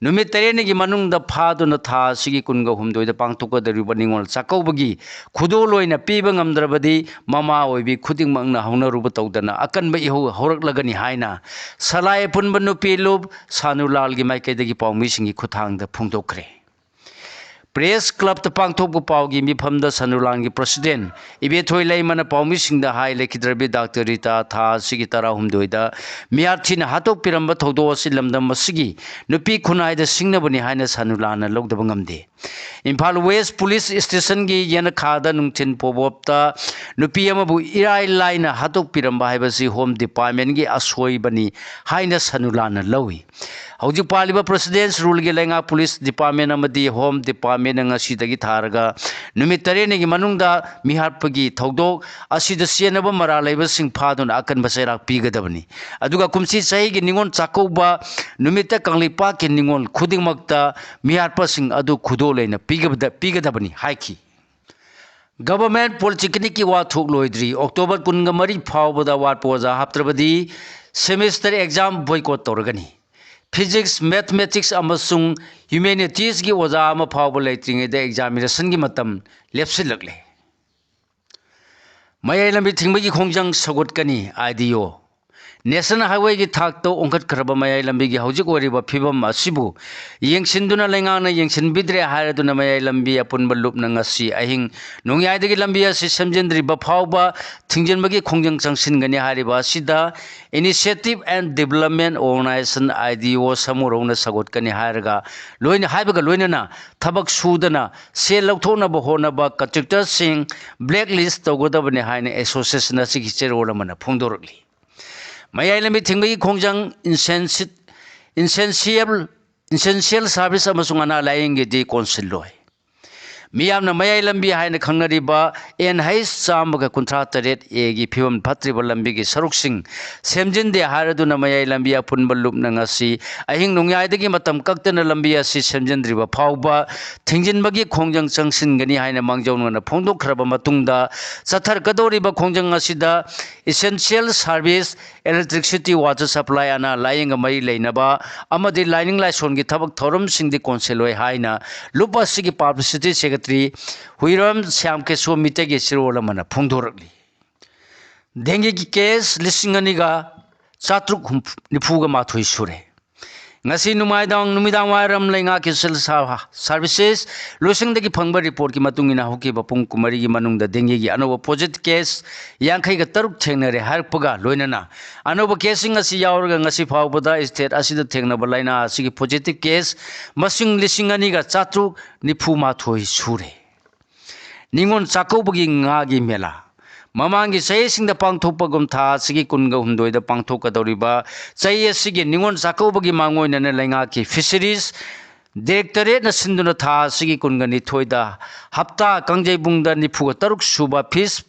ꯅꯨꯃꯤꯠ ꯇꯔꯦꯠꯅꯤꯒꯤ ꯃꯅꯨꯡꯗ ꯐꯥꯗꯨꯅ ꯊꯥ ꯑꯁꯤꯒꯤ ꯀꯨꯟꯒ ꯍꯨꯝꯗꯣꯏꯗ ꯄꯥꯡꯊꯣꯛꯀꯗꯧꯔꯤꯕ ꯅꯤꯉꯣꯜ ꯆꯥꯛꯀꯧꯕꯒꯤ ꯈꯨꯗꯣꯜ ꯑꯣꯏꯅ ꯄꯤꯕ ꯉꯝꯗ꯭ꯔꯕꯗꯤ ꯃꯃꯥ ꯑꯣꯏꯕꯤ ꯈꯨꯗꯤꯡꯃꯛꯅ ꯍꯧꯅꯔꯨꯕ ꯇꯧꯗꯅ ꯑꯀꯟꯕ ꯏꯍꯧ ꯍꯧꯔꯛꯂꯒꯅꯤ ꯍꯥꯏꯅ ꯁꯂꯥꯏ ꯑꯄꯨꯟꯕ ꯅꯨꯄꯤ ꯂꯨꯞ ꯁꯥꯅꯨꯂꯥꯜꯒꯤ ꯃꯥꯏꯀꯩꯗꯒꯤ ꯄꯥꯎꯃꯤꯁꯤꯡꯒꯤ ꯈꯨꯠꯊꯥꯡꯗ ꯐꯣꯡꯗꯣꯛꯈ꯭ꯔꯦ꯫ Press Clubꯇ ꯄꯥꯡꯊꯣꯛꯄ ꯄꯥꯎꯒꯤ ꯃꯤꯐꯝꯗ ꯁꯅꯨꯂꯥꯟꯒꯤ President ꯏꯕꯦꯊꯣꯏ ꯂꯩꯃꯅ ꯄꯥꯎꯃꯤꯁꯤꯡꯗ ꯍꯥꯏ, ꯂꯩꯈꯤꯗ꯭ꯔꯕꯤ ꯗꯥꯛꯇꯔ ꯔꯤꯇꯥ ꯊꯥ ꯑꯁꯤꯒꯤ ꯇꯔꯥꯍꯨꯝꯗꯣꯏꯗ ꯃꯤꯍꯥꯠ ꯊꯤꯅ ꯍꯥꯠꯇꯣꯛꯄꯤꯔꯝꯕ ꯊꯧꯗꯣꯛ ꯑꯁꯤ ꯂꯝꯗꯝ ꯑꯁꯤꯒꯤ ꯅꯨꯄꯤ ꯈꯨꯟꯅꯥꯏꯗ ꯁꯤꯡꯅꯕꯅꯤ ꯍꯥꯏꯅ ꯁꯅꯨꯂꯥꯟꯅ ꯂꯧꯗꯕ ꯉꯝꯗꯦ꯫ ꯏꯝꯐꯥꯜ ꯋꯦꯁ ꯄꯨꯂꯤꯁ ꯁ꯭ꯇꯦꯁꯟꯒꯤ ꯌꯦꯅꯈꯥꯗ ꯅꯨꯡꯊꯤꯜ ꯄꯣꯕꯣꯞꯇ ꯅꯨꯄꯤ ꯑꯃꯕꯨ ꯏꯔꯥꯏ ꯂꯥꯏꯅ ꯍꯥꯠꯇꯣꯛꯄꯤꯔꯝꯕ ꯍꯥꯏꯕꯁꯤ ꯍꯣꯝ ꯗꯤꯄꯥꯔꯠꯃꯦꯟꯒꯤ ꯑꯁꯣꯏꯕꯅꯤ ꯍꯥꯏꯅ ꯁꯅꯨꯂꯥꯅ ꯂꯧꯏ꯫ ꯍꯧꯖꯤꯛ ꯄꯥꯜꯂꯤꯕ ꯄ꯭ꯔꯦꯁꯤꯗꯦꯟꯁ ꯔꯨꯜꯒꯤ ꯂꯩꯉꯥꯛ ꯄꯨꯂꯤꯁ ꯗꯤꯄꯥꯔꯠꯃꯦꯟ ꯑꯃꯗꯤ ꯍꯣꯝ ꯗꯤꯄꯥꯔꯠꯃꯦꯟꯅ ꯉꯁꯤꯗꯒꯤ ꯊꯥꯔꯒ ꯅꯨꯃꯤꯠ ꯇꯔꯦꯠꯅꯤꯒꯤ ꯃꯅꯨꯡꯗ ꯃꯤꯍꯥꯠꯄꯒꯤ ꯊꯧꯗꯣꯛ ꯑꯁꯤꯗ ꯆꯦꯟꯅꯕ ꯃꯔꯥꯜ ꯂꯩꯕꯁꯤꯡ ꯐꯥꯗꯨꯅ ꯑꯀꯟꯕ ꯆꯩꯔꯥꯛ ꯄꯤꯒꯗꯕꯅꯤ꯫ ꯑꯗꯨꯒ ꯀꯨꯝꯁꯤ ꯆꯍꯤꯒꯤ ꯅꯤꯉꯣꯜ ꯆꯥꯛꯀꯧꯕ ꯅꯨꯃꯤꯠꯇ ꯀꯪꯂꯩꯄꯥꯛꯀꯤ ꯅꯤꯉꯣꯜ ꯈꯨꯗꯤꯡꯃꯛꯇ ꯃꯤꯍꯥꯠꯄꯁꯤꯡ ꯑꯗꯨ ꯈꯨꯗꯣꯜ ꯑꯣꯏꯅ ꯄꯤꯒꯕꯗ-, ꯄꯤꯒꯗꯕꯅꯤ ꯍꯥꯏꯈꯤ꯫ ꯒꯚꯔꯟꯃꯦꯟꯠ ꯄꯣꯂꯤꯇꯦꯛꯅꯤꯛꯀꯤ ꯋꯥ ꯊꯣꯛꯂꯣꯏꯗ꯭ꯔꯤ꯫ ꯑꯣꯛꯇꯣꯕꯔ ꯀꯨꯟꯒ ꯃꯔꯤ ꯐꯥꯎꯕꯗ ꯑꯋꯥꯠꯄ ꯑꯣꯖꯥ ꯍꯥꯞꯇ꯭ꯔꯕꯗꯤ ꯁꯦꯃꯤꯁꯇꯔ ꯑꯦꯛꯖꯥꯝ ꯕꯣꯏꯀꯣꯠ ꯇꯧꯔꯒꯅꯤ꯫ ꯐꯤꯖꯤꯛꯁ, ꯃꯦꯊꯃꯦꯇꯤꯛꯁ ꯑꯃꯁꯨꯡ ꯍ꯭ꯌꯨꯃꯦꯅꯤꯇꯤꯁꯀꯤ ꯑꯣꯖꯥ ꯑꯃ ꯐꯥꯎꯕ ꯂꯩꯇ꯭ꯔꯤꯉꯩꯗ ꯑꯦꯛꯖꯥꯃꯤꯅꯦꯁꯟꯒꯤ ꯃꯇꯝ ꯂꯦꯞꯁꯤꯜꯂꯛꯂꯦ꯫ ꯃꯌꯥꯏ ꯂꯝꯕꯤ ꯊꯤꯡꯕꯒꯤ ꯈꯣꯡꯖꯪ ꯁꯧꯒꯠꯀꯅꯤ, ꯑꯥꯏ ꯗꯤ ꯑꯣ꯫ ꯅꯦꯁꯅꯦꯜ ꯍꯥꯏꯋꯦꯒꯤ ꯊꯥꯛꯇ ꯑꯣꯟꯈꯠꯈ꯭ꯔꯕ ꯃꯌꯥꯏ ꯂꯝꯕꯤꯒꯤ ꯍꯧꯖꯤꯛ ꯑꯣꯏꯔꯤꯕ ꯐꯤꯕꯝ ꯑꯁꯤꯕꯨ ꯌꯦꯡꯁꯤꯟꯗꯨꯅ ꯂꯩꯉꯥꯛꯅ ꯌꯦꯡꯁꯤꯟꯕꯤꯗ꯭ꯔꯦ ꯍꯥꯏꯔꯗꯨꯅ ꯃꯌꯥꯏ ꯂꯝꯕꯤ ꯑꯄꯨꯟꯕ ꯂꯨꯞꯅ ꯉꯁꯤ ꯑꯍꯤꯡ ꯅꯣꯡꯌꯥꯏꯗꯒꯤ ꯂꯝꯕꯤ ꯑꯁꯤ ꯁꯦꯝꯖꯤꯟꯗ꯭ꯔꯤꯕ ꯐꯥꯎꯕ ꯊꯤꯡꯖꯤꯟꯕꯒꯤ ꯈꯣꯡꯖꯪ ꯆꯪꯁꯤꯟꯒꯅꯤ ꯍꯥꯏꯔꯤꯕ ꯑꯁꯤꯗ Initiative and Development Organization, I D ꯑꯣ, ꯁꯃꯨꯔꯧꯅ ꯁꯧꯒꯠꯀꯅꯤ ꯍꯥꯏꯔꯒ ꯂꯣꯏꯅ, ꯍꯥꯏꯕꯒ ꯂꯣꯏꯅꯅ ꯊꯕꯛ ꯁꯨꯗꯅ ꯁꯦꯜ ꯂꯧꯊꯣꯛꯅꯕ ꯍꯣꯠꯅꯕ ꯀꯟꯇ꯭ꯔꯦꯛꯇꯔꯁꯤꯡ blacklist ꯇꯧꯒꯗꯕꯅꯤ ꯍꯥꯏꯅ ꯑꯦꯁꯣꯁꯤꯌꯦꯁꯟ ꯑꯁꯤꯒꯤ ꯆꯦꯔꯣꯜ ꯑꯃꯅ ꯐꯣꯡꯗꯣꯔꯛꯂꯤ꯫ ꯃꯌꯥꯏ ꯂꯝꯕꯤ ꯊꯤꯡꯕꯒꯤ ꯈꯣꯡꯖꯪ ꯏꯟꯁꯦꯟꯁꯤ-, ꯏꯟꯁꯦꯟꯁꯤꯌꯦꯕꯜ, ꯏꯟꯁꯦꯟꯁꯤꯌꯦꯜ ꯁꯥꯔꯚꯤꯁ ꯑꯃꯁꯨꯡ ꯑꯅꯥ ꯂꯥꯌꯦꯡꯒꯤꯗꯤ ꯀꯣꯟꯁꯤꯜꯂꯣꯏ꯫ ꯃꯤꯌꯥꯝꯅ ꯃꯌꯥꯏ ꯂꯝꯕꯤ ꯍꯥꯏꯅ ꯈꯪꯅꯔꯤꯕ ꯑꯦꯟ ꯍꯩꯆ ꯆꯥꯝꯃꯒ ꯀꯨꯟꯊ꯭ꯔꯥ ꯇꯔꯦꯠ ꯑꯦꯒꯤ ꯐꯤꯕꯝ ꯐꯠꯇ꯭ꯔꯤꯕ ꯂꯝꯕꯤꯒꯤ ꯁꯔꯨꯛꯁꯤꯡ ꯁꯦꯝꯖꯤꯟꯗꯦ ꯍꯥꯏꯔꯗꯨꯅ ꯃꯌꯥꯏ ꯂꯝꯕꯤ ꯑꯄꯨꯟꯕ ꯂꯨꯞꯅ ꯉꯁꯤ ꯑꯍꯤꯡ ꯅꯣꯡꯌꯥꯏꯗꯒꯤ ꯃꯇꯝ ꯀꯛꯇꯅ ꯂꯝꯕꯤ ꯑꯁꯤ ꯁꯦꯝꯖꯤꯟꯗ꯭ꯔꯤꯕ ꯐꯥꯎꯕ ꯊꯤꯡꯖꯤꯟꯕꯒꯤ ꯈꯣꯡꯖꯪ ꯆꯪꯁꯤꯟꯒꯅꯤ ꯍꯥꯏꯅ ꯃꯥꯡꯖꯧꯅꯅ ꯐꯣꯡꯗꯣꯛꯈ꯭ꯔꯕ ꯃꯇꯨꯡꯗ, ꯆꯠꯊꯔꯛꯀꯗꯧꯔꯤꯕ ꯈꯣꯡꯖꯪ ꯑꯁꯤꯗ essential service, electricity, water supply, ꯑꯅꯥ ꯂꯥꯌꯦꯡꯒ ꯃꯔꯤ ꯂꯩꯅꯕ ꯑꯃꯗꯤ ꯂꯥꯏꯅꯤꯡ ꯂꯥꯏꯁꯣꯟꯒꯤ ꯊꯕꯛ ꯊꯧꯔꯝꯁꯤꯡꯗꯤ ꯀꯣꯟꯁꯤꯜꯂꯣꯏ ꯍꯥꯏꯅ ꯂꯨꯞ ꯑꯁꯤꯒꯤ ꯄꯕ꯭ꯂꯤꯁꯤꯇꯤ ꯁꯦꯀ꯭ꯔꯦꯇꯔꯤ ꯍꯨꯏꯔꯝ ꯁ꯭ꯌꯥꯝ ꯀꯦꯁꯣ ꯃꯤꯇꯩꯒꯤ ꯆꯦꯔꯣꯜ ꯑꯃꯅ ꯐꯣꯡꯗꯣꯔꯛꯂꯤ꯫ ꯗꯦꯡꯒꯤꯒꯤ ꯀꯦꯁ ꯂꯤꯁꯤꯡ ꯑꯅꯤꯒ ꯆꯥꯇ꯭ꯔꯨꯛ ꯅꯤꯐꯨꯒ ꯃꯥꯊꯣꯏ ꯁꯨꯔꯦ꯫ ꯉꯁꯤ ꯅꯨꯃꯤꯗꯥꯡ, ꯅꯨꯃꯤꯗꯥꯡ ꯋꯥꯏꯔꯝ ꯂꯩꯉꯥꯛꯀꯤ ꯁꯤꯚꯤꯜ ꯁꯥ-, ꯁꯥꯔꯚꯤꯁꯦꯁ ꯂꯣꯏꯁꯪꯗꯒꯤ ꯐꯪꯕ ꯔꯤꯄꯣꯔꯠꯀꯤ ꯃꯇꯨꯡ ꯏꯟꯅ, ꯍꯧꯈꯤꯕ ꯄꯨꯡ ꯀꯨꯟꯃꯔꯤꯒꯤ ꯃꯅꯨꯡꯗ ꯗꯦꯡꯒꯤꯒꯤ ꯑꯅꯧꯕ ꯄꯣꯖꯤꯇꯤꯚ ꯀꯦꯁ ꯌꯥꯡꯈꯩꯒ ꯇꯔꯨꯛ ꯊꯦꯡꯅꯔꯦ ꯍꯥꯏꯔꯛꯄꯒ ꯂꯣꯏꯅꯅ, ꯑꯅꯧꯕ ꯀꯦꯁꯁꯤꯡ ꯑꯁꯤ ꯌꯥꯎꯔꯒ ꯉꯁꯤ ꯐꯥꯎꯕꯗ ꯁ꯭ꯇꯦꯠ ꯑꯁꯤꯗ ꯊꯦꯡꯅꯕ ꯂꯥꯏꯅꯥ ꯑꯁꯤꯒꯤ ꯄꯣꯖꯤꯇꯤꯚ ꯀꯦꯁ ꯃꯁꯤꯡ ꯂꯤꯁꯤꯡ ꯑꯅꯤꯒ ꯆꯥꯇ꯭ꯔꯨꯛ ꯅꯤꯐꯨ ꯃꯥꯊꯣꯏ ꯁꯨꯔꯦ꯫ ꯅꯤꯉꯣꯜ ꯆꯥꯛꯀꯧꯕꯒꯤ ꯉꯥꯒꯤ ꯃꯦꯂꯥ꯫ ꯃꯃꯥꯡꯒꯤ ꯆꯍꯤꯁꯤꯡꯗ ꯄꯥꯡꯊꯣꯛꯄꯒꯨꯝ ꯊꯥ ꯑꯁꯤꯒꯤ ꯀꯨꯟꯒ ꯍꯨꯝꯗꯣꯏꯗ ꯄꯥꯡꯊꯣꯛꯀꯗꯧꯔꯤꯕ ꯆꯍꯤ ꯑꯁꯤꯒꯤ ꯅꯤꯉꯣꯜ ꯆꯥꯛꯀꯧꯕꯒꯤ ꯃꯥꯡꯑꯣꯏꯅꯅ ꯂꯩꯉꯥꯛꯀꯤ ꯐꯤꯁꯔꯤꯁ ꯗꯥꯏꯔꯦꯛꯇꯣꯔꯦꯠꯅ ꯁꯤꯟꯗꯨꯅ ꯊꯥ ꯑꯁꯤꯒꯤ ꯀꯨꯟꯒ ꯅꯤꯊꯣꯏꯗ ꯍꯞꯇꯥ ꯀꯥꯡꯖꯩꯕꯨꯡꯗ ꯅꯤꯐꯨꯒ ꯇꯔꯨꯛ ꯁꯨꯕ ꯐꯤꯁ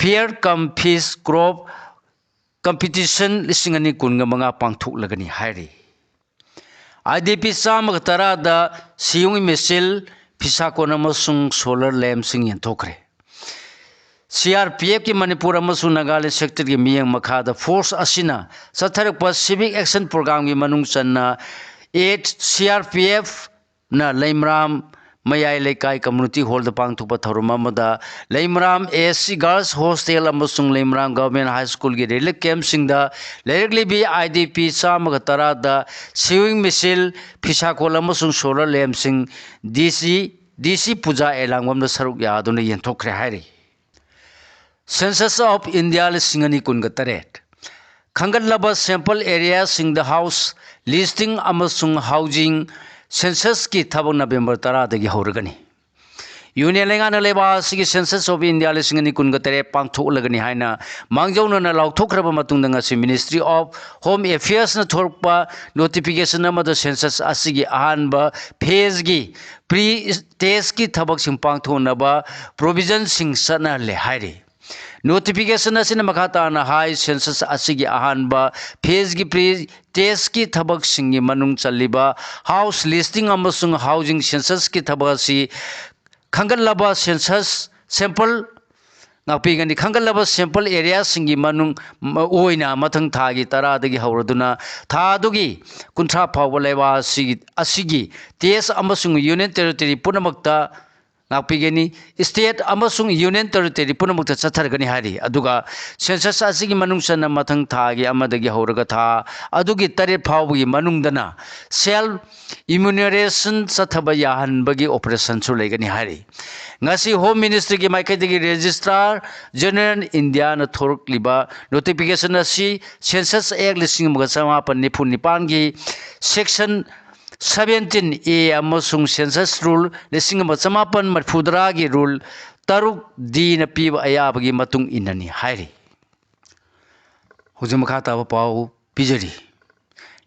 ꯐꯤꯌꯔ ꯀꯝ ꯐꯤꯁ ꯀ꯭ꯔꯣꯞ ꯀꯝꯄꯤꯇꯤꯁꯟ ꯂꯤꯁꯤꯡ ꯑꯅꯤ ꯀꯨꯟꯒ ꯃꯉꯥ ꯄꯥꯡꯊꯣꯛꯂꯒꯅꯤ ꯍꯥꯏꯔꯤ꯫ ꯑꯥꯏ ꯗꯤ ꯄꯤ ꯆꯥꯝꯃꯒ ꯇꯔꯥꯗ ꯁꯤꯌꯨꯡ ꯃꯦꯆꯤꯜ, ꯐꯤꯁꯥꯀꯣꯟ ꯑꯃꯁꯨꯡ solar ꯂꯦꯝꯞꯁꯤꯡ ꯌꯦꯟꯊꯣꯛꯈ꯭ꯔꯦ꯫ C R P ꯑꯦꯐꯀꯤ Manipur ꯑꯃꯁꯨꯡ ꯅꯥꯒꯥꯂꯦꯟ ꯁꯦꯛꯇꯔꯒꯤ ꯃꯤꯠꯌꯦꯡ ꯃꯈꯥꯗ ꯐꯣꯔꯁ ꯑꯁꯤꯅ ꯆꯠꯊꯔꯛꯄ ꯁꯤꯚꯤꯛ ꯑꯦꯛꯁꯟ ꯄ꯭ꯔꯣꯒ꯭ꯔꯥꯝꯒꯤ ꯃꯅꯨꯡ ꯆꯟꯅ ꯑꯦꯠ ꯁꯤ ꯑꯥꯔ ꯄꯤ ꯑꯦꯐꯅ ꯂꯩꯃꯔꯥꯝ ꯃꯌꯥꯏ ꯂꯩꯀꯥꯏ ꯀꯝꯃ꯭ꯌꯨꯅꯤꯇꯤ ꯍꯣꯜꯗ ꯄꯥꯡꯊꯣꯛꯄ ꯊꯧꯔꯝ ꯑꯃꯗ ꯂꯩꯃꯔꯥꯝ A S C girls hostel ꯑꯃꯁꯨꯡ ꯂꯩꯃꯔꯥꯝ ꯒꯚꯔꯟꯃꯦꯟꯠ ꯍꯥꯏ ꯁ꯭ꯀꯨꯜꯒꯤ ꯔꯤꯂꯤꯐ ꯀꯦꯝꯞꯁꯤꯡꯗ ꯂꯩꯔꯛꯂꯤꯕꯤ ꯑꯥꯏ ꯗꯤ ꯄꯤ ꯆꯥꯝꯃꯒ ꯇꯔꯥꯗ ꯁꯤꯌꯨꯡ ꯃꯦꯆꯤꯜ, ꯐꯤꯁꯥꯀꯣꯟ ꯑꯃꯁꯨꯡ ꯁꯣꯂꯔ ꯂꯦꯝꯞꯁꯤꯡ ꯗꯤ ꯁꯤ, ꯗꯤ ꯁꯤ ꯄꯨꯖꯥ ꯑꯦꯂꯥꯡꯕꯝꯗ ꯁꯔꯨꯛ ꯌꯥꯗꯨꯅ ꯌꯦꯟꯊꯣꯛꯈ꯭ꯔꯦ ꯍꯥꯏꯔꯤ꯫ ꯁꯦꯟꯁꯁ ꯑꯣꯐ ꯏꯟꯗꯤꯌꯥ ꯂꯤꯁꯤꯡ ꯑꯅꯤ ꯀꯨꯟꯒ ꯇꯔꯦꯠ꯫ ꯈꯟꯒꯠꯂꯕ ꯁꯦꯝꯄꯜ ꯑꯦꯔꯤꯌꯥꯁꯤꯡꯗ ꯍꯥꯎꯁ ꯂꯤꯁꯇꯤꯡ ꯑꯃꯁꯨꯡ ꯍꯥꯎꯖꯤꯡ ꯁꯦꯟꯁꯁꯀꯤ ꯊꯕꯛ ꯅꯕꯦꯝꯕꯔ ꯇꯔꯥꯗꯒꯤ ꯍꯧꯔꯒꯅꯤ꯫ ꯌꯨꯅꯤꯌꯟ ꯂꯩꯉꯥꯛꯅ ꯂꯩꯕꯥꯛ ꯑꯁꯤꯒꯤ ꯁꯦꯟꯁꯁ ꯑꯣꯐ ꯏꯟꯗꯤꯌꯥ ꯂꯤꯁꯤꯡ ꯑꯅꯤ ꯀꯨꯟꯒ ꯇꯔꯦꯠ ꯄꯥꯡꯊꯣꯛꯂꯒꯅꯤ ꯍꯥꯏꯅ ꯃꯥꯡꯖꯧꯅꯅ ꯂꯥꯎꯊꯣꯛꯈ꯭ꯔꯕ ꯃꯇꯨꯡꯗ, ꯉꯁꯤ ꯃꯤꯅꯤꯁꯇ꯭ꯔꯤ ꯑꯣꯐ ꯍꯣꯝ ꯑꯦꯐꯤꯌꯔꯁꯅ ꯊꯣꯔꯛꯄ ꯅꯣꯇꯤꯐꯤꯀꯦꯁꯟ ꯑꯃꯗ ꯁꯦꯟꯁꯁ ꯑꯁꯤꯒꯤ ꯑꯍꯥꯟꯕ ꯐꯦꯖꯒꯤ ꯄ꯭ꯔꯤ ꯇꯦꯁꯀꯤ ꯊꯕꯛꯁꯤꯡ ꯄꯥꯡꯊꯣꯛꯅꯕ ꯄ꯭ꯔꯣꯚꯤꯖꯟꯁꯤꯡ ꯆꯠꯅꯍꯜꯂꯦ ꯍꯥꯏꯔꯤ꯫ ꯅꯣꯇꯤꯐꯤꯀꯦꯁꯟ ꯑꯁꯤꯅ ꯃꯈꯥ ꯇꯥꯅ ꯍꯥꯏ, ꯁꯦꯟꯁꯁ ꯑꯁꯤꯒꯤ ꯑꯍꯥꯟꯕ ꯐꯦꯖꯒꯤ ꯄ꯭ꯔꯤ ꯇꯦꯁꯀꯤ ꯊꯕꯛꯁꯤꯡꯒꯤ ꯃꯅꯨꯡ ꯆꯜꯂꯤꯕ ꯍꯥꯎꯁ ꯂꯤꯁꯇꯤꯡ ꯑꯃꯁꯨꯡ ꯍꯥꯎꯖꯤꯡ ꯁꯦꯟꯁꯁꯀꯤ ꯊꯕꯛ ꯑꯁꯤ ꯈꯟꯒꯠꯂꯕ ꯁꯦꯟꯁꯁ ꯁꯦꯝꯄꯜ ꯉꯥꯛꯄꯤꯒꯅꯤ꯫ ꯈꯟꯒꯠꯂꯕ ꯁꯦꯝꯄꯜ ꯑꯦꯔꯤꯌꯥꯁꯤꯡꯒꯤ ꯃꯅꯨꯡ, ꯃ-, ꯑꯣꯏꯅ ꯃꯊꯪ ꯊꯥꯒꯤ ꯇꯔꯥꯗꯒꯤ ꯍꯧꯔꯗꯨꯅ ꯊꯥ ꯑꯗꯨꯒꯤ ꯀꯨꯟꯊ꯭ꯔꯥ ꯐꯥꯎꯕ ꯂꯩꯕꯥꯛ ꯑꯁꯤꯒꯤ, ꯑꯁꯤꯒꯤ ꯇꯦꯁ ꯑꯃꯁꯨꯡ ꯌꯨꯅꯤꯌꯟ ꯇꯦꯔꯤꯇꯣꯔꯤ ꯄꯨꯝꯅꯃꯛꯇ ꯉꯥꯛꯄꯤꯒꯅꯤ꯫ State ꯑꯃꯁꯨꯡ Union Territory ꯄꯨꯝꯅꯃꯛꯇ ꯆꯠꯊꯔꯒꯅꯤ ꯍꯥꯏꯔꯤ꯫ ꯑꯗꯨꯒ census ꯑꯁꯤꯒꯤ ꯃꯅꯨꯡ ꯆꯟꯅ ꯃꯊꯪ ꯊꯥꯒꯤ ꯑꯃꯗꯒꯤ ꯍꯧꯔꯒ ꯊꯥ ꯑꯗꯨꯒꯤ ꯇꯔꯦꯠ ꯐꯥꯎꯕꯒꯤ ꯃꯅꯨꯡꯗꯅ self enumeration ꯆꯠꯊꯕ ꯌꯥꯍꯟꯕꯒꯤ operationꯁꯨ ꯂꯩꯒꯅꯤ ꯍꯥꯏꯔꯤ꯫ ꯉꯁꯤ Home Ministryꯒꯤ ꯃꯥꯏꯀꯩꯗꯒꯤ Registrar General Indiaꯅ ꯊꯣꯔꯛꯂꯤꯕ notification ꯑꯁꯤ Census Act ꯂꯤꯁꯤꯡ ꯑꯃꯒ ꯆꯃꯥꯄꯟ ꯅꯤꯐꯨ ꯅꯤꯄꯥꯟꯒꯤ Section seventeen A ꯑꯃꯁꯨꯡ Census Rule ꯂꯤꯁꯤꯡ ꯑꯃ ꯆꯃꯥꯄꯟ ꯃꯔꯤꯐꯨꯇꯔꯥꯒꯤ Rule ꯇꯔꯨꯛ Dꯅ ꯄꯤꯕ ꯑꯌꯥꯕꯒꯤ ꯃꯇꯨꯡ ꯏꯟꯅꯅꯤ ꯍꯥꯏꯔꯤ꯫ ꯍꯧꯖꯤꯛ ꯃꯈꯥ ꯇꯥꯕ ꯄꯥꯎ ꯄꯤꯖꯔꯤ꯫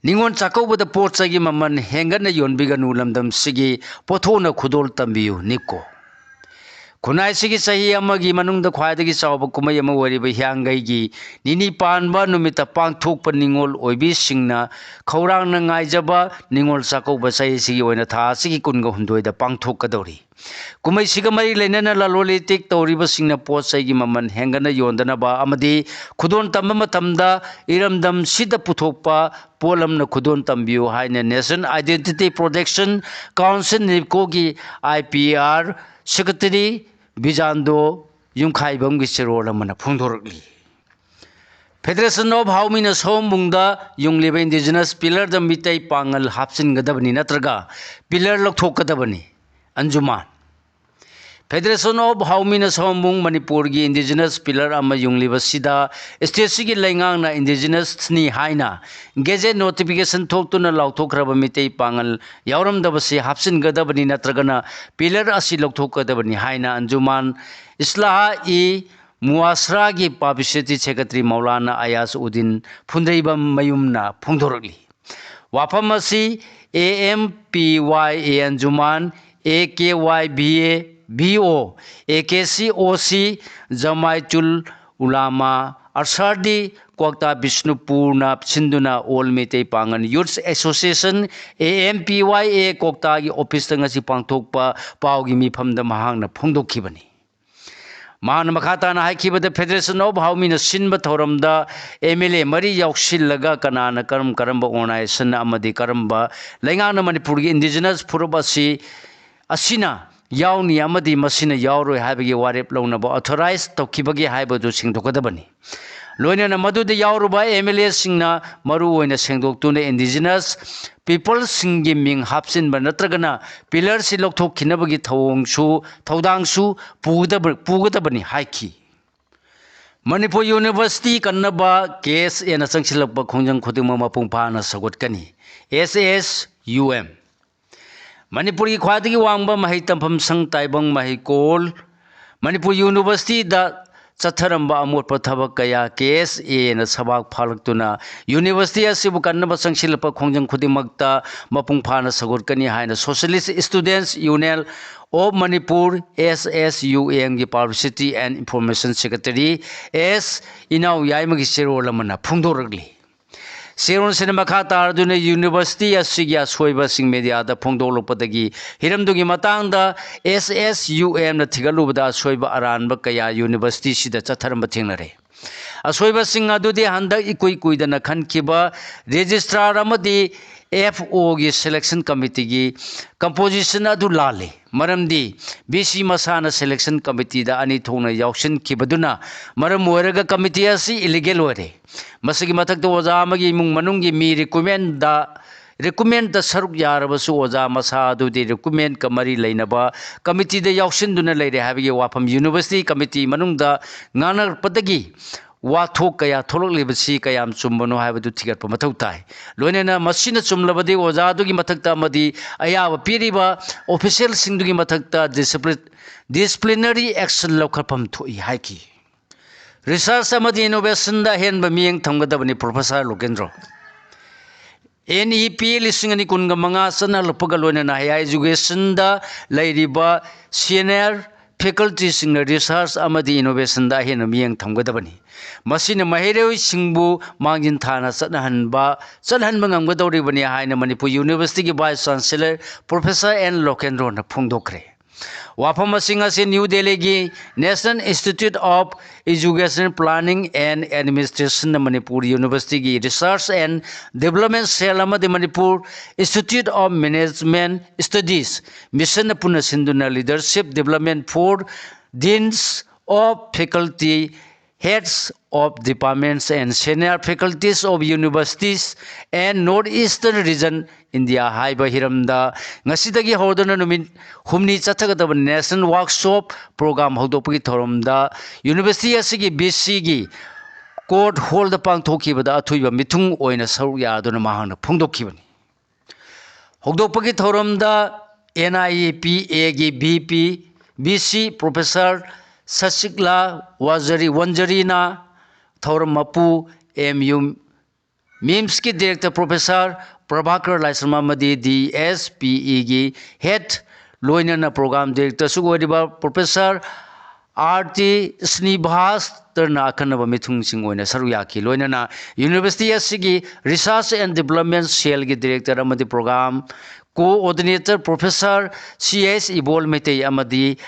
ꯅꯤꯉꯣꯜ ꯆꯥꯛꯀꯧꯕꯗ ꯄꯣꯠ ꯆꯩꯒꯤ ꯃꯃꯜ ꯍꯦꯟꯒꯠꯅ ꯌꯣꯟꯕꯤꯒꯅꯨ, ꯂꯝꯗꯝꯁꯤꯒꯤ ꯄꯣꯠꯊꯣꯛꯅ ꯈꯨꯗꯣꯜ ꯇꯝꯕꯤꯌꯨ, NEEPCO꯫ ꯈꯨꯟꯅꯥꯏꯁꯤꯒꯤ ꯆꯍꯤ ꯑꯃꯒꯤ ꯃꯅꯨꯡꯗ ꯈ꯭ꯋꯥꯏꯗꯒꯤ ꯆꯥꯎꯕ ꯀꯨꯝꯍꯩ ꯑꯃ ꯑꯣꯏꯔꯤꯕ ꯍꯤꯌꯥꯡꯒꯩꯒꯤ ꯅꯤꯅꯤ ꯄꯥꯟꯕ ꯅꯨꯃꯤꯠꯇ ꯄꯥꯡꯊꯣꯛꯄ ꯅꯤꯉꯣꯜ ꯑꯣꯏꯕꯤꯁꯤꯡꯅ ꯈꯧꯔꯥꯡꯅ ꯉꯥꯏꯖꯕ ꯅꯤꯉꯣꯜ ꯆꯥꯛꯀꯧꯕ ꯆꯍꯤꯁꯤꯒꯤ ꯑꯣꯏꯅ ꯊꯥ ꯑꯁꯤꯒꯤ ꯀꯨꯟꯒ ꯍꯨꯝꯗꯣꯏꯗ ꯄꯥꯡꯊꯣꯛꯀꯗꯧꯔꯤ꯫ ꯀꯨꯝꯍꯩꯁꯤꯒ ꯃꯔꯤ ꯂꯩꯅꯅ ꯂꯂꯣꯟ ꯏꯇꯤꯛ ꯇꯧꯔꯤꯕꯁꯤꯡꯅ ꯄꯣꯠ ꯆꯩꯒꯤ ꯃꯃꯜ ꯍꯦꯟꯒꯠꯅ ꯌꯣꯟꯗꯅꯕ ꯑꯃꯗꯤ ꯈꯨꯗꯣꯜ ꯇꯝꯕ ꯃꯇꯝꯗ ꯏꯔꯝꯗꯝꯁꯤꯗ ꯄꯨꯊꯣꯛꯄ ꯄꯣꯠꯂꯝꯅ ꯈꯨꯗꯣꯜ ꯇꯝꯕꯤꯌꯨ ꯍꯥꯏꯅ National Identity Protection Council, NEEPCOꯒꯤ IPR Secretary ꯕꯤꯖꯥꯟꯗꯣ ꯌꯨꯝꯈꯥꯏꯕꯝꯒꯤ ꯆꯦꯔꯣꯜ ꯑꯃꯅ ꯐꯣꯡꯗꯣꯔꯛꯂꯤ꯫ Federation of ꯍꯥꯎꯃꯤꯅ ꯁꯑꯣꯝꯕꯨꯡꯗ ꯌꯨꯡꯂꯤꯕ indigenous pillarꯗ ꯃꯤꯇꯩ ꯄꯥꯉꯜ ꯍꯥꯞꯆꯤꯟꯒꯗꯕꯅꯤ ꯅꯠꯇ꯭ꯔꯒ pillar ꯂꯧꯊꯣꯛꯀꯗꯕꯅꯤ꯫ ꯑꯟꯖꯨꯃꯥꯟ꯫ Federation of ꯍꯥꯎꯃꯤꯅ ꯁꯑꯣꯝꯕꯨꯡ ꯃꯅꯤꯄꯨꯔꯒꯤ indigenous pillar ꯑꯃ ꯌꯨꯡꯂꯤꯕꯁꯤꯗ stateꯁꯤꯒꯤ ꯂꯩꯉꯥꯛꯅ indigenousꯅꯤ ꯍꯥꯏꯅ gazette notification ꯊꯣꯛꯇꯨꯅ ꯂꯥꯎꯊꯣꯛꯈ꯭ꯔꯕ ꯃꯤꯇꯩ ꯄꯥꯉꯜ ꯌꯥꯎꯔꯝꯗꯕꯁꯤ ꯍꯥꯞꯆꯤꯟꯒꯗꯕꯅꯤ ꯅꯠꯇ꯭ꯔꯒꯅ pillar ꯑꯁꯤ ꯂꯧꯊꯣꯛꯀꯗꯕꯅꯤ ꯍꯥꯏꯅ ꯑꯟꯖꯨꯃꯥꯟ ꯏꯁꯂꯥꯍ-ꯏ ꯃꯨꯑꯥꯁꯔꯥꯒꯤ publicity secretary ꯃꯧꯂꯥꯅꯥ ꯑꯌꯥꯁ ꯎꯗꯤꯟ ꯐꯨꯟꯗ꯭ꯔꯩꯕꯝ ꯃꯌꯨꯝꯅ ꯐꯣꯡꯗꯣꯔꯛꯂꯤ꯫ ꯋꯥꯐꯝ ꯑꯁꯤ AMPYA ꯑꯟꯖꯨꯃꯥꯟ, AKYBA, BO, AKCOC, ꯖꯃꯥꯏꯇꯨꯜ ꯎꯂꯥꯃꯥ ꯑꯔꯁꯥꯔꯗꯤ ꯀ꯭ꯋꯥꯛꯇꯥ ꯕꯤꯁꯅꯨꯄꯨꯔꯅ ꯁꯤꯟꯗꯨꯅ All ꯃꯩꯇꯩ ꯄꯥꯉꯜ Youth Association, AMPYA, ꯀ꯭ꯋꯥꯛꯇꯥꯒꯤ officeꯇ ꯉꯁꯤ ꯄꯥꯡꯊꯣꯛꯄ ꯄꯥꯎꯒꯤ ꯃꯤꯐꯝꯗ ꯃꯍꯥꯛꯅ ꯐꯣꯡꯗꯣꯛꯈꯤꯕꯅꯤ꯫ ꯃꯍꯥꯛꯅ ꯃꯈꯥ ꯇꯥꯅ ꯍꯥꯏꯈꯤꯕꯗ, Federation of ꯍꯥꯎꯃꯤꯅ ꯁꯤꯟꯕ ꯊꯧꯔꯝꯗ MLA ꯃꯔꯤ ꯌꯥꯎꯁꯤꯜꯂꯒ ꯀꯅꯥꯅ ꯀꯔꯝ ꯀꯔꯝꯕ organization ꯑꯃꯗꯤ ꯀꯔꯝꯕ ꯂꯩꯉꯥꯛꯅ ꯃꯅꯤꯄꯨꯔꯒꯤ indigenous ꯐꯨꯔꯨꯞ ꯑꯁꯤ, ꯑꯁꯤꯅ ꯌꯥꯎꯅꯤ ꯑꯃꯗꯤ ꯃꯁꯤꯅ ꯌꯥꯎꯔꯣꯏ ꯍꯥꯏꯕꯒꯤ ꯋꯥꯔꯦꯞ ꯂꯧꯅꯕ authorize ꯇꯧꯈꯤꯕꯒꯦ ꯍꯥꯏꯕꯗꯨ ꯁꯦꯡꯗꯣꯛꯀꯗꯕꯅꯤ꯫ ꯂꯣꯏꯅꯅ ꯃꯗꯨꯗ ꯌꯥꯎꯔꯨꯕ MLAꯁꯤꯡꯅ ꯃꯔꯨ ꯑꯣꯏꯅ ꯁꯦꯡꯗꯣꯛꯇꯨꯅ indigenous peopleꯁꯤꯡꯒꯤ ꯃꯤꯡ ꯍꯥꯞꯆꯤꯟꯕ ꯅꯠꯇ꯭ꯔꯒꯅ pillarꯁꯤ ꯂꯧꯊꯣꯛꯈꯤꯅꯕꯒꯤ ꯊꯧꯑꯣꯡꯁꯨ, ꯊꯧꯗꯥꯡꯁꯨ ꯄꯨꯒꯗꯕ, ꯄꯨꯒꯗꯕꯅꯤ ꯍꯥꯏꯈꯤ꯫ ꯃꯅꯤꯄꯨꯔ University ꯀꯟꯅꯕ KSAꯅ ꯆꯪꯁꯤꯜꯂꯛꯄ ꯈꯣꯡꯖꯪ ꯈꯨꯗꯤꯡꯃꯛ ꯃꯄꯨꯡ ꯐꯥꯅ ꯁꯧꯒꯠꯀꯅꯤ꯫ SSUM꯫ ꯃꯅꯤꯄꯨꯔꯒꯤ ꯈ꯭ꯋꯥꯏꯗꯒꯤ ꯋꯥꯡꯕ ꯃꯍꯩ ꯇꯝꯐꯝ ꯁꯪ ꯇꯥꯏꯕꯪ ꯃꯍꯩꯀꯣꯜ ꯃꯅꯤꯄꯨꯔ Universityꯗ ꯆꯠꯊꯔꯝꯕ ꯑꯃꯣꯠꯄ ꯊꯕꯛ ꯀꯌꯥ KSAꯅ ꯁꯕꯥꯛ ꯐꯥꯂꯛꯇꯨꯅ university ꯑꯁꯤꯕꯨ ꯀꯟꯅꯕ ꯆꯪꯁꯤꯜꯂꯛꯄ ꯈꯣꯡꯖꯪ ꯈꯨꯗꯤꯡꯃꯛꯇ ꯃꯄꯨꯡ ꯐꯥꯅ ꯁꯧꯒꯠꯀꯅꯤ ꯍꯥꯏꯅ Socialist Students Union of Manipur, SSUMꯒꯤ Publicity and Information Secretary S ꯏꯅꯥꯎ ꯌꯥꯏꯃꯒꯤ ꯆꯦꯔꯣꯜ ꯑꯃꯅ ꯐꯣꯡꯗꯣꯔꯛꯂꯤ꯫ ꯆꯦꯔꯣꯜꯁꯤꯅ ꯃꯈꯥ ꯇꯥꯔꯗꯨꯅ university ꯑꯁꯤꯒꯤ ꯑꯁꯣꯏꯕꯁꯤꯡ mediaꯗ ꯐꯣꯡꯗꯣꯛꯂꯛꯄꯗꯒꯤ ꯍꯤꯔꯝꯗꯨꯒꯤ ꯃꯇꯥꯡꯗ SSUMꯅ ꯊꯤꯒꯠꯂꯨꯕꯗ ꯑꯁꯣꯏꯕ ꯑꯔꯥꯟꯕ ꯀꯌꯥ universityꯁꯤꯗ ꯆꯠꯊꯔꯝꯕ ꯊꯦꯡꯅꯔꯦ꯫ ꯑꯁꯣꯏꯕꯁꯤꯡ ꯑꯗꯨꯗꯤ ꯍꯟꯗꯛ ꯏꯀꯨꯏ ꯀꯨꯏꯗꯅ ꯈꯟꯈꯤꯕ registrar ꯑꯃꯗꯤ FOꯒꯤ selection committeeꯒꯤ composition ꯑꯗꯨ ꯂꯥꯜꯂꯤ꯫ ꯃꯔꯝꯗꯤ VC ꯃꯁꯥꯅ selection committeeꯗ ꯑꯅꯤ ꯊꯣꯛꯅ ꯌꯥꯎꯁꯤꯟꯈꯤꯕꯗꯨꯅ ꯃꯔꯝ ꯑꯣꯏꯔꯒ committee ꯑꯁꯤ illegal ꯑꯣꯏꯔꯦ꯫ ꯃꯁꯤꯒꯤ ꯃꯊꯛꯇ ꯑꯣꯖꯥ ꯑꯃꯒꯤ ꯏꯃꯨꯡ ꯃꯅꯨꯡꯒꯤ ꯃꯤ recommendꯗ, recommendꯇ ꯁꯔꯨꯛ ꯌꯥꯔꯕꯁꯨ ꯑꯣꯖꯥ ꯃꯁꯥ ꯑꯗꯨꯗꯤ recommendꯀ ꯃꯔꯤ ꯂꯩꯅꯕ committeeꯗ ꯌꯥꯎꯁꯤꯟꯗꯨꯅ ꯂꯩꯔꯦ ꯍꯥꯏꯕꯒꯤ ꯋꯥꯐꯝ university committee ꯃꯅꯨꯡꯗ ꯉꯥꯡꯅꯔꯛꯄꯗꯒꯤ ꯋꯥꯊꯣꯛ ꯀꯌꯥ ꯊꯣꯛꯂꯛꯂꯤꯕꯁꯤ ꯀꯌꯥꯝ ꯆꯨꯝꯕꯅꯣ ꯍꯥꯏꯕꯗꯨ ꯊꯤꯒꯠꯄ ꯃꯊꯧ ꯇꯥꯏ꯫ ꯂꯣꯏꯅꯅ ꯃꯁꯤꯅ ꯆꯨꯝꯂꯕꯗꯤ ꯑꯣꯖꯥꯗꯨꯒꯤ ꯃꯊꯛꯇ ꯑꯃꯗꯤ ꯑꯌꯥꯕ ꯄꯤꯔꯤꯕ officialꯁꯤꯡꯗꯨꯒꯤ ꯃꯊꯛꯇ discipline-, disciplinary action ꯂꯧꯈꯠꯐꯝ ꯊꯣꯛꯏ ꯍꯥꯏꯈꯤ꯫ Research ꯑꯃꯗꯤ innovationꯗ ꯑꯍꯦꯟꯕ ꯃꯤꯠꯌꯦꯡ ꯊꯝꯒꯗꯕꯅꯤ, Professor ꯂꯣꯀꯦꯟꯗ꯭ꯔꯣ꯫ NEP ꯂꯤꯁꯤꯡ ꯑꯅꯤ ꯀꯨꯟꯒ ꯃꯉꯥ ꯆꯠꯅꯍꯜꯂꯛꯄꯒ ꯂꯣꯏꯅꯅ higher educationꯗ ꯂꯩꯔꯤꯕ senior facultyꯁꯤꯡꯅ research ꯑꯃꯗꯤ innovationꯗ ꯑꯍꯦꯟꯕ ꯃꯤꯠꯌꯦꯡ ꯊꯝꯒꯗꯕꯅꯤ꯫ ꯃꯁꯤꯅ ꯃꯍꯩꯔꯣꯏꯁꯤꯡꯕꯨ ꯃꯥꯡꯖꯤꯟ ꯊꯥꯅ ꯆꯠꯅꯍꯟꯕ, ꯆꯠꯍꯟꯕ ꯉꯝꯒꯗꯧꯔꯤꯕꯅꯤ ꯍꯥꯏꯅ Manipur Universityꯒꯤ Vice Chancellor Professor N ꯂꯣꯀꯦꯟꯗ꯭ꯔꯣꯅ ꯐꯣꯡꯗꯣꯛꯈ꯭ꯔꯦ꯫ ꯋꯥꯐꯝꯁꯤꯡ ꯑꯁꯤ ꯅ꯭ꯌꯨ ꯗꯦꯜꯂꯤꯒꯤ National Institute of Education Planning and Administration, Manipur ꯌꯨꯅꯤꯚꯔꯁꯤꯇꯤꯒꯤ Research and Development Cell ꯑꯃꯗꯤ Manipur Institute of Management Studies, ꯃꯤꯁꯟꯅ ꯄꯨꯟꯅ ꯁꯤꯟꯗꯨꯅ Leadership Development for Deans of Faculty, Heads of Departments and Senior Faculties of Universities and North Eastern Region India ꯍꯥꯏꯕ ꯍꯤꯔꯝꯗ ꯉꯁꯤꯗꯒꯤ ꯍꯧꯔꯗꯨꯅ ꯅꯨꯃꯤꯠ ꯍꯨꯝꯅꯤ ꯆꯠꯊꯒꯗꯕ National Workshop Program ꯍꯧꯗꯣꯛꯄꯒꯤ ꯊꯧꯔꯝꯗ ꯌꯨꯅꯤꯚꯔꯁꯤꯇꯤ ꯑꯁꯤꯒꯤ ꯕꯤ ꯁꯤꯒꯤ ꯀꯣꯔꯠ ꯍꯣꯜꯗ ꯄꯥꯡꯊꯣꯛꯈꯤꯕꯗ ꯑꯊꯣꯏꯕ ꯃꯤꯊꯨꯡ ꯑꯣꯏꯅ ꯁꯔꯨꯛ ꯌꯥꯗꯨꯅ ꯃꯍꯥꯛꯅ ꯐꯣꯡꯗꯣꯛꯈꯤꯕꯅꯤ꯫ ꯍꯧꯗꯣꯛꯄꯒꯤ ꯊꯧꯔꯝꯗ ꯑꯦꯟ ꯑꯥꯏ ꯏ ꯄꯤ ꯑꯦꯒꯤ V P, V C professor ꯁꯁꯤꯀꯂꯥ ꯋꯥꯖꯔꯤ, ꯋꯟꯖꯔꯤꯅ ꯊꯧꯔꯝ ꯃꯄꯨ, M U ꯃꯤꯝꯁꯀꯤ director professor Prabhakar ꯂꯥꯏꯁ꯭ꯔꯝ ꯑꯃꯗꯤ ꯗꯤ ꯑꯦꯁ ꯄꯤ ꯏꯒꯤ ꯍꯦꯗ, ꯂꯣꯏꯅꯅ ꯄ꯭ꯔꯣꯒ꯭ꯔꯥꯝ ꯗꯤꯔꯦꯛꯇꯔꯁꯨ ꯑꯣꯏꯔꯤꯕ ꯄ꯭ꯔꯣꯐꯦꯁꯔ ꯑꯥꯔ ꯇꯤ ꯁ꯭ꯔꯤꯅꯤꯚꯥꯁꯇꯔꯅ ꯑꯈꯟꯅꯕ ꯃꯤꯊꯨꯡꯁꯤꯡ ꯑꯣꯏꯅ ꯁꯔꯨꯛ ꯌꯥꯈꯤ꯫ ꯂꯣꯏꯅꯅ ꯌꯨꯅꯤꯚꯔꯁꯤꯇꯤ ꯑꯁꯤꯒꯤ Research and Development Cellꯒꯤ ꯗꯤꯔꯦꯛꯇꯔ ꯑꯃꯗꯤ programme coordinator professor C S ꯏꯕꯣꯜ Meitei ꯑꯃꯗꯤ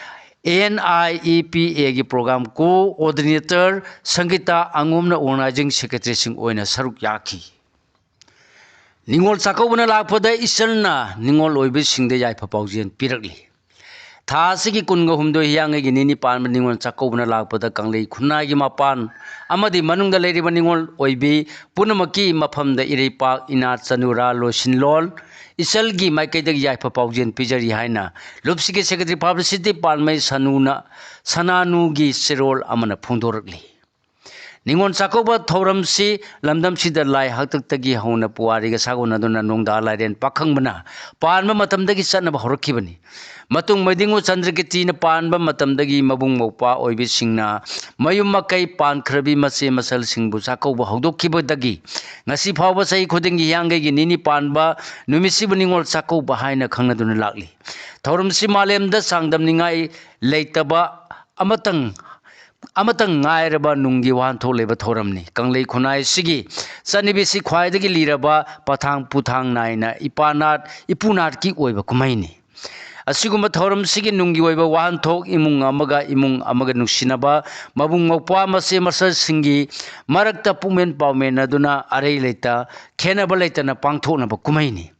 ꯑꯦꯟ ꯑꯥꯏ ꯏ ꯄꯤ ꯑꯦꯒꯤ ꯄ꯭ꯔꯣꯒ꯭ꯔꯥꯝ ꯀꯣꯑꯣꯔꯗꯤꯅꯦꯇꯔ ꯁꯪꯒꯤꯇꯥ ꯑꯉꯣꯝꯅ ꯑꯣꯔꯒꯅꯥꯏꯖꯤꯡ ꯁꯦꯀ꯭ꯔꯦꯇꯔꯤꯁꯤꯡ ꯑꯣꯏꯅ ꯁꯔꯨꯛ ꯌꯥꯈꯤ꯫ ꯅꯤꯉꯣꯜ ꯆꯥꯛꯀꯧꯕꯅ ꯂꯥꯛꯄꯗ ꯏꯆꯜꯅ ꯅꯤꯉꯣꯜ ꯑꯣꯏꯕꯁꯤꯡꯗ ꯌꯥꯏꯐ ꯄꯥꯎꯖꯦꯜ ꯄꯤꯔꯛꯂꯤ꯫ ꯊꯥ ꯑꯁꯤꯒꯤ ꯀꯨꯟꯒ ꯍꯨꯝꯗꯣꯏ ꯍꯤꯌꯥꯡꯒꯩꯒꯤ ꯅꯤꯅꯤ ꯄꯥꯟꯕ ꯅꯤꯉꯣꯜ ꯆꯥꯛꯀꯧꯕꯅ ꯂꯥꯛꯄꯗ ꯀꯪꯂꯩ ꯈꯨꯟꯅꯥꯏꯒꯤ ꯃꯄꯥꯟ ꯑꯃꯗꯤ ꯃꯅꯨꯡꯗ ꯂꯩꯔꯤꯕ ꯅꯤꯉꯣꯜ ꯑꯣꯏꯕꯤ ꯄꯨꯝꯅꯃꯛꯀꯤ ꯃꯐꯝꯗ ꯏꯔꯩꯄꯥꯛ, ꯏꯅꯥꯠ, ꯆꯅꯨꯔꯥ, ꯂꯣꯏꯁꯤꯟꯂꯣꯟ, ꯏꯆꯜꯒꯤ ꯃꯥꯏꯀꯩꯗꯒꯤ ꯌꯥꯏꯐ ꯄꯥꯎꯖꯦꯜ ꯄꯤꯖꯔꯤ ꯍꯥꯏꯅ ꯂꯨꯞꯁꯤꯒꯤ ꯁꯦꯀ꯭ꯔꯦꯇꯔꯤ ꯐꯥꯕ ꯁꯤꯇꯤ ꯄꯥꯟꯃꯩ ꯁꯅꯨꯅ, ꯁꯅꯥꯅꯨꯒꯤ ꯆꯦꯔꯣꯜ ꯑꯃꯅ ꯐꯣꯡꯗꯣꯔꯛꯂꯤ꯫ ꯅꯤꯉꯣꯜ ꯆꯥꯛꯀꯧꯕ ꯊꯧꯔꯝꯁꯤ ꯂꯝꯗꯝꯁꯤꯗ ꯂꯥꯏ ꯍꯥꯛꯇꯛꯇꯒꯤ ꯍꯧꯅ ꯄꯨꯋꯥꯔꯤꯒ ꯁꯥꯒꯣꯟꯅꯗꯨꯅ ꯅꯣꯡꯗꯥ ꯂꯥꯏꯔꯦꯟ ꯄꯥꯈꯪꯕꯅ ꯄꯥꯟꯕ ꯃꯇꯝꯗꯒꯤ ꯆꯠꯅꯕ ꯍꯧꯔꯛꯈꯤꯕꯅꯤ꯫ ꯃꯇꯨꯡ ꯃꯩꯗꯤꯡꯉꯨ ꯆꯟꯗ꯭ꯔꯀꯤꯔꯇꯤꯅ ꯄꯥꯟꯕ ꯃꯇꯝꯗꯒꯤ ꯃꯕꯨꯡ ꯃꯧꯄ꯭ꯋꯥ ꯑꯣꯏꯕꯤꯁꯤꯡꯅ ꯃꯌꯨꯝ ꯃꯀꯩ ꯄꯥꯟꯈ꯭ꯔꯕꯤ ꯃꯆꯦ ꯃꯆꯜꯁꯤꯡꯕꯨ ꯆꯥꯛꯀꯧꯕ ꯍꯧꯗꯣꯛꯈꯤꯕꯗꯒꯤ ꯉꯁꯤ ꯐꯥꯎꯕ ꯆꯍꯤ ꯈꯨꯗꯤꯡꯒꯤ ꯍꯤꯌꯥꯡꯒꯩꯒꯤ ꯅꯤꯅꯤ ꯄꯥꯟꯕ ꯅꯨꯃꯤꯠꯁꯤꯕꯨ ꯅꯤꯉꯣꯜ ꯆꯥꯛꯀꯧꯕ ꯍꯥꯏꯅ ꯈꯪꯅꯗꯨꯅ ꯂꯥꯛꯂꯤ꯫ ꯊꯧꯔꯝꯁꯤ ꯃꯥꯂꯦꯝꯗ ꯆꯥꯡꯗꯝꯅꯤꯡꯉꯥꯏ ꯂꯩꯇꯕ ꯑꯃꯇꯪ ꯑꯃꯇꯪ ꯉꯥꯏꯔꯕ ꯅꯨꯡꯒꯤ ꯋꯥꯍꯟꯊꯣꯛ ꯂꯩꯕ ꯊꯧꯔꯝꯅꯤ꯫ ꯀꯪꯂꯩ ꯈꯨꯟꯅꯥꯏꯁꯤꯒꯤ ꯆꯠꯅꯕꯤꯁꯤ ꯈ꯭ꯋꯥꯏꯗꯒꯤ ꯂꯤꯔꯕ ꯄꯊꯥꯡ ꯄꯨꯊꯥꯡ ꯅꯥꯏꯅ ꯏꯄꯥꯅꯥꯠ ꯏꯄꯨꯅꯥꯠꯀꯤ ꯑꯣꯏꯕ ꯀꯨꯝꯍꯩꯅꯤ꯫ ꯑꯁꯤꯒꯨꯝꯕ ꯊꯧꯔꯝꯁꯤꯒꯤ ꯅꯨꯡꯒꯤ ꯑꯣꯏꯕ ꯋꯥꯍꯟꯊꯣꯛ, ꯏꯃꯨꯡ ꯑꯃꯒ ꯏꯃꯨꯡ ꯑꯃꯒ ꯅꯨꯡꯁꯤꯅꯕ, ꯃꯕꯨꯡ ꯃꯧꯄ꯭ꯋꯥ ꯃꯆꯦ ꯃꯆꯜꯁꯤꯡꯒꯤ ꯃꯔꯛꯇ ꯄꯨꯛꯃꯦꯟ ꯄꯥꯎꯃꯦꯟꯅꯗꯨꯅ ꯑꯔꯩ ꯂꯩꯇ ꯈꯦꯟꯅꯕ ꯂꯩꯇꯅ ꯄꯥꯡꯊꯣꯛꯅꯕ ꯀꯨꯝꯍꯩꯅꯤ꯫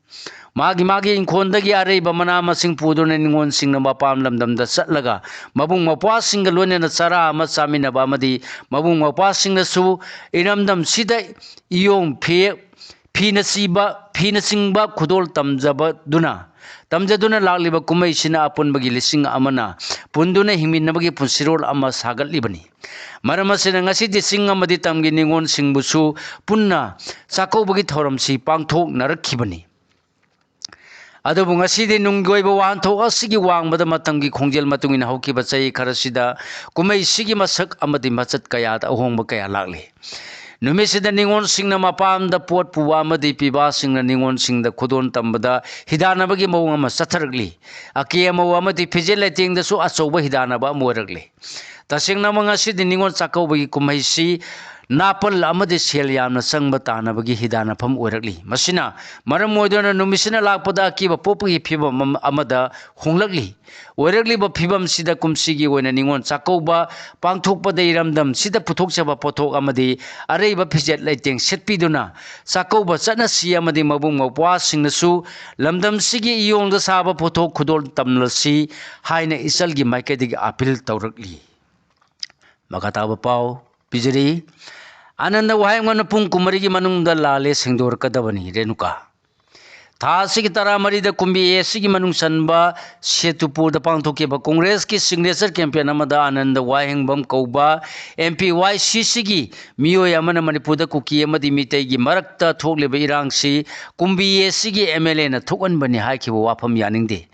ꯃꯥꯒꯤ ꯃꯥꯒꯤ ꯏꯪꯈꯣꯜꯗꯒꯤ ꯑꯔꯩꯕ ꯃꯅꯥ ꯃꯁꯤꯡ ꯄꯨꯗꯨꯅ ꯅꯤꯉꯣꯜꯁꯤꯡꯅ ꯃꯄꯥꯝ ꯂꯝꯗꯝꯗ ꯆꯠꯂꯒ ꯃꯕꯨꯡ ꯃꯧꯄ꯭ꯋꯥꯁꯤꯡꯒ ꯂꯣꯏꯅꯅ ꯆꯔꯥ ꯑꯃ ꯆꯥꯃꯤꯟꯅꯕ ꯑꯃꯗꯤ ꯃꯕꯨꯡ ꯃꯧꯄ꯭ꯋꯥꯁꯤꯡꯅꯁꯨ ꯏꯔꯝꯗꯝꯁꯤꯗ ꯏꯌꯣꯡ ꯐꯤ ꯐꯤꯅꯆꯤꯕ, ꯐꯤꯅꯆꯤꯡꯕ ꯈꯨꯗꯣꯜ ꯇꯝꯖꯕꯗꯨꯅ, ꯇꯝꯖꯗꯨꯅ ꯂꯥꯛꯂꯤꯕ ꯀꯨꯝꯍꯩꯁꯤꯅ ꯑꯄꯨꯟꯕꯒꯤ ꯂꯤꯁꯤꯡ ꯑꯃꯅ ꯄꯨꯟꯗꯨꯅ ꯍꯤꯡꯃꯤꯟꯅꯕꯒꯤ ꯄꯨꯟꯁꯤꯔꯣꯜ ꯑꯃ ꯁꯥꯒꯠꯂꯤꯕꯅꯤ꯫ ꯃꯔꯝ ꯑꯁꯤꯅ ꯉꯁꯤꯗꯤ ꯆꯤꯡ ꯑꯃꯗꯤ ꯇꯝꯒꯤ ꯅꯤꯉꯣꯜꯁꯤꯡꯕꯨꯁꯨ ꯄꯨꯟꯅ ꯆꯥꯛꯀꯧꯕꯒꯤ ꯊꯧꯔꯝꯁꯤ ꯄꯥꯡꯊꯣꯛꯅꯔꯛꯈꯤꯕꯅꯤ꯫ ꯑꯗꯨꯕꯨ ꯉꯁꯤꯗꯤ ꯅꯨꯡꯒꯤ ꯑꯣꯏꯕ ꯋꯥꯍꯟꯊꯣꯛ ꯑꯁꯤꯒꯤ ꯋꯥꯡꯃꯗ ꯃꯇꯝꯒꯤ ꯈꯣꯡꯖꯦꯜ ꯃꯇꯨꯡ ꯏꯟꯅ ꯍꯧꯈꯤꯕ ꯆꯍꯤ ꯈꯔꯁꯤꯗ ꯀꯨꯝꯍꯩꯁꯤꯒꯤ ꯃꯁꯛ ꯑꯃꯗꯤ ꯃꯆꯠ ꯀꯌꯥꯗ ꯑꯍꯣꯡꯕ ꯀꯌꯥ ꯂꯥꯛꯂꯤ꯫ ꯅꯨꯃꯤꯠꯁꯤꯗ ꯅꯤꯉꯣꯜꯁꯤꯡꯅ ꯃꯄꯥꯝꯗ ꯄꯣꯠ ꯄꯨꯕ ꯑꯃꯗꯤ ꯄꯤꯕꯥꯁꯤꯡꯅ ꯅꯤꯉꯣꯜꯁꯤꯡꯗ ꯈꯨꯗꯣꯜ ꯇꯝꯕꯗ ꯍꯤꯗꯥꯟꯅꯕꯒꯤ ꯃꯑꯣꯡ ꯑꯃ ꯆꯠꯊꯔꯛꯂꯤ꯫ ꯑꯀꯦ ꯑꯃꯧ ꯑꯃꯗꯤ ꯐꯤꯖꯦꯠ ꯂꯩꯇꯦꯡꯗꯁꯨ ꯑꯆꯧꯕ ꯍꯤꯗꯥꯟꯅꯕ ꯑꯃ ꯑꯣꯏꯔꯛꯂꯤ꯫ ꯇꯁꯦꯡꯅꯃꯛ ꯉꯁꯤꯗꯤ ꯅꯤꯉꯣꯜ ꯆꯥꯛꯀꯧꯕꯒꯤ ꯀꯨꯝꯍꯩꯁꯤ ꯅꯥꯄꯜ ꯑꯃꯗꯤ ꯁꯦꯜ ꯌꯥꯝꯅ ꯆꯪꯕ ꯇꯥꯅꯕꯒꯤ ꯍꯤꯗꯥꯟꯅꯐꯝ ꯑꯣꯏꯔꯛꯂꯤ꯫ ꯃꯁꯤꯅ ꯃꯔꯝ ꯑꯣꯏꯗꯨꯅ ꯅꯨꯃꯤꯠꯁꯤꯅ ꯂꯥꯛꯄꯗ ꯑꯀꯤꯕ ꯄꯣꯛꯄꯒꯤ ꯐꯤꯕꯝ ꯑꯃ-, ꯑꯃꯗ ꯍꯣꯡꯂꯛꯂꯤ꯫ ꯑꯣꯏꯔꯛꯂꯤꯕ ꯐꯤꯕꯝꯁꯤꯗ ꯀꯨꯝꯁꯤꯒꯤ ꯑꯣꯏꯅ ꯅꯤꯉꯣꯜ ꯆꯥꯛꯀꯧꯕ ꯄꯥꯡꯊꯣꯛꯄꯗ ꯏꯔꯝꯗꯝꯁꯤꯗ ꯄꯨꯊꯣꯛꯆꯕ ꯄꯣꯠꯊꯣꯛ ꯑꯃꯗꯤ ꯑꯔꯩꯕ ꯐꯤꯖꯦꯠ ꯂꯩꯇꯦꯡ ꯁꯦꯠꯄꯤꯗꯨꯅ ꯆꯥꯛꯀꯧꯕ ꯆꯠꯅꯁꯤ ꯑꯃꯗꯤ ꯃꯕꯨꯡ ꯃꯧꯄ꯭ꯋꯥꯁꯤꯡꯅꯁꯨ ꯂꯝꯗꯝꯁꯤꯒꯤ ꯏꯌꯣꯡꯗ ꯁꯥꯕ ꯄꯣꯠꯊꯣꯛ ꯈꯨꯗꯣꯜ ꯇꯝꯂꯁꯤ ꯍꯥꯏꯅ ꯏꯆꯜꯒꯤ ꯃꯥꯏꯀꯩꯗꯒꯤ ꯑꯥꯄꯤꯜ ꯇꯧꯔꯛꯂꯤ꯫ ꯃꯈꯥ ꯇꯥꯕ ꯄꯥꯎ ꯄꯤꯖꯔꯤ꯫ ꯑꯅꯟꯗ ꯋꯥꯍꯦꯡꯕꯝꯅ ꯄꯨꯡ ꯀꯨꯟꯃꯔꯤꯒꯤ ꯃꯅꯨꯡꯗ ꯂꯥꯜꯂꯦ ꯁꯦꯡꯗꯣꯔꯛꯀꯗꯕꯅꯤ, ꯔꯦꯅꯨꯀꯥ꯫ ꯊꯥ ꯑꯁꯤꯒꯤ ꯇꯔꯥꯃꯔꯤꯗ ꯀꯨꯝꯕꯤ ꯑꯦ ꯑꯦꯁ ꯁꯤꯒꯤ ꯃꯅꯨꯡ ꯆꯟꯕ ꯁꯦꯇꯨꯄꯨꯔꯗ ꯄꯥꯡꯊꯣꯛꯈꯤꯕ ꯀꯣꯡꯒ꯭ꯔꯦꯁꯀꯤ signature campaign ꯑꯃꯗ ꯑꯅꯟꯗ ꯋꯥꯍꯦꯡꯕꯝ ꯀꯧꯕ ꯑꯦꯝ ꯄꯤ ꯋꯥꯏ ꯁꯤ ꯁꯤꯒꯤ ꯃꯤꯑꯣꯏ ꯑꯃꯅ ꯃꯅꯤꯄꯨꯔꯗ ꯀꯨꯀꯤ ꯑꯃꯗꯤ ꯃꯤꯇꯩꯒꯤ ꯃꯔꯛꯇ ꯊꯣꯛꯂꯤꯕ ꯏꯔꯥꯡꯁꯤ ꯀꯨꯝꯕꯤ ꯑꯦ ꯑꯦꯁ ꯁꯤꯒꯤ ꯑꯦꯝ ꯑꯦꯜ ꯑꯦꯅ ꯊꯣꯛꯍꯟꯕꯅꯤ ꯍꯥꯏꯈꯤꯕ ꯋꯥꯐꯝ ꯌꯥꯅꯤꯡꯗꯦ꯫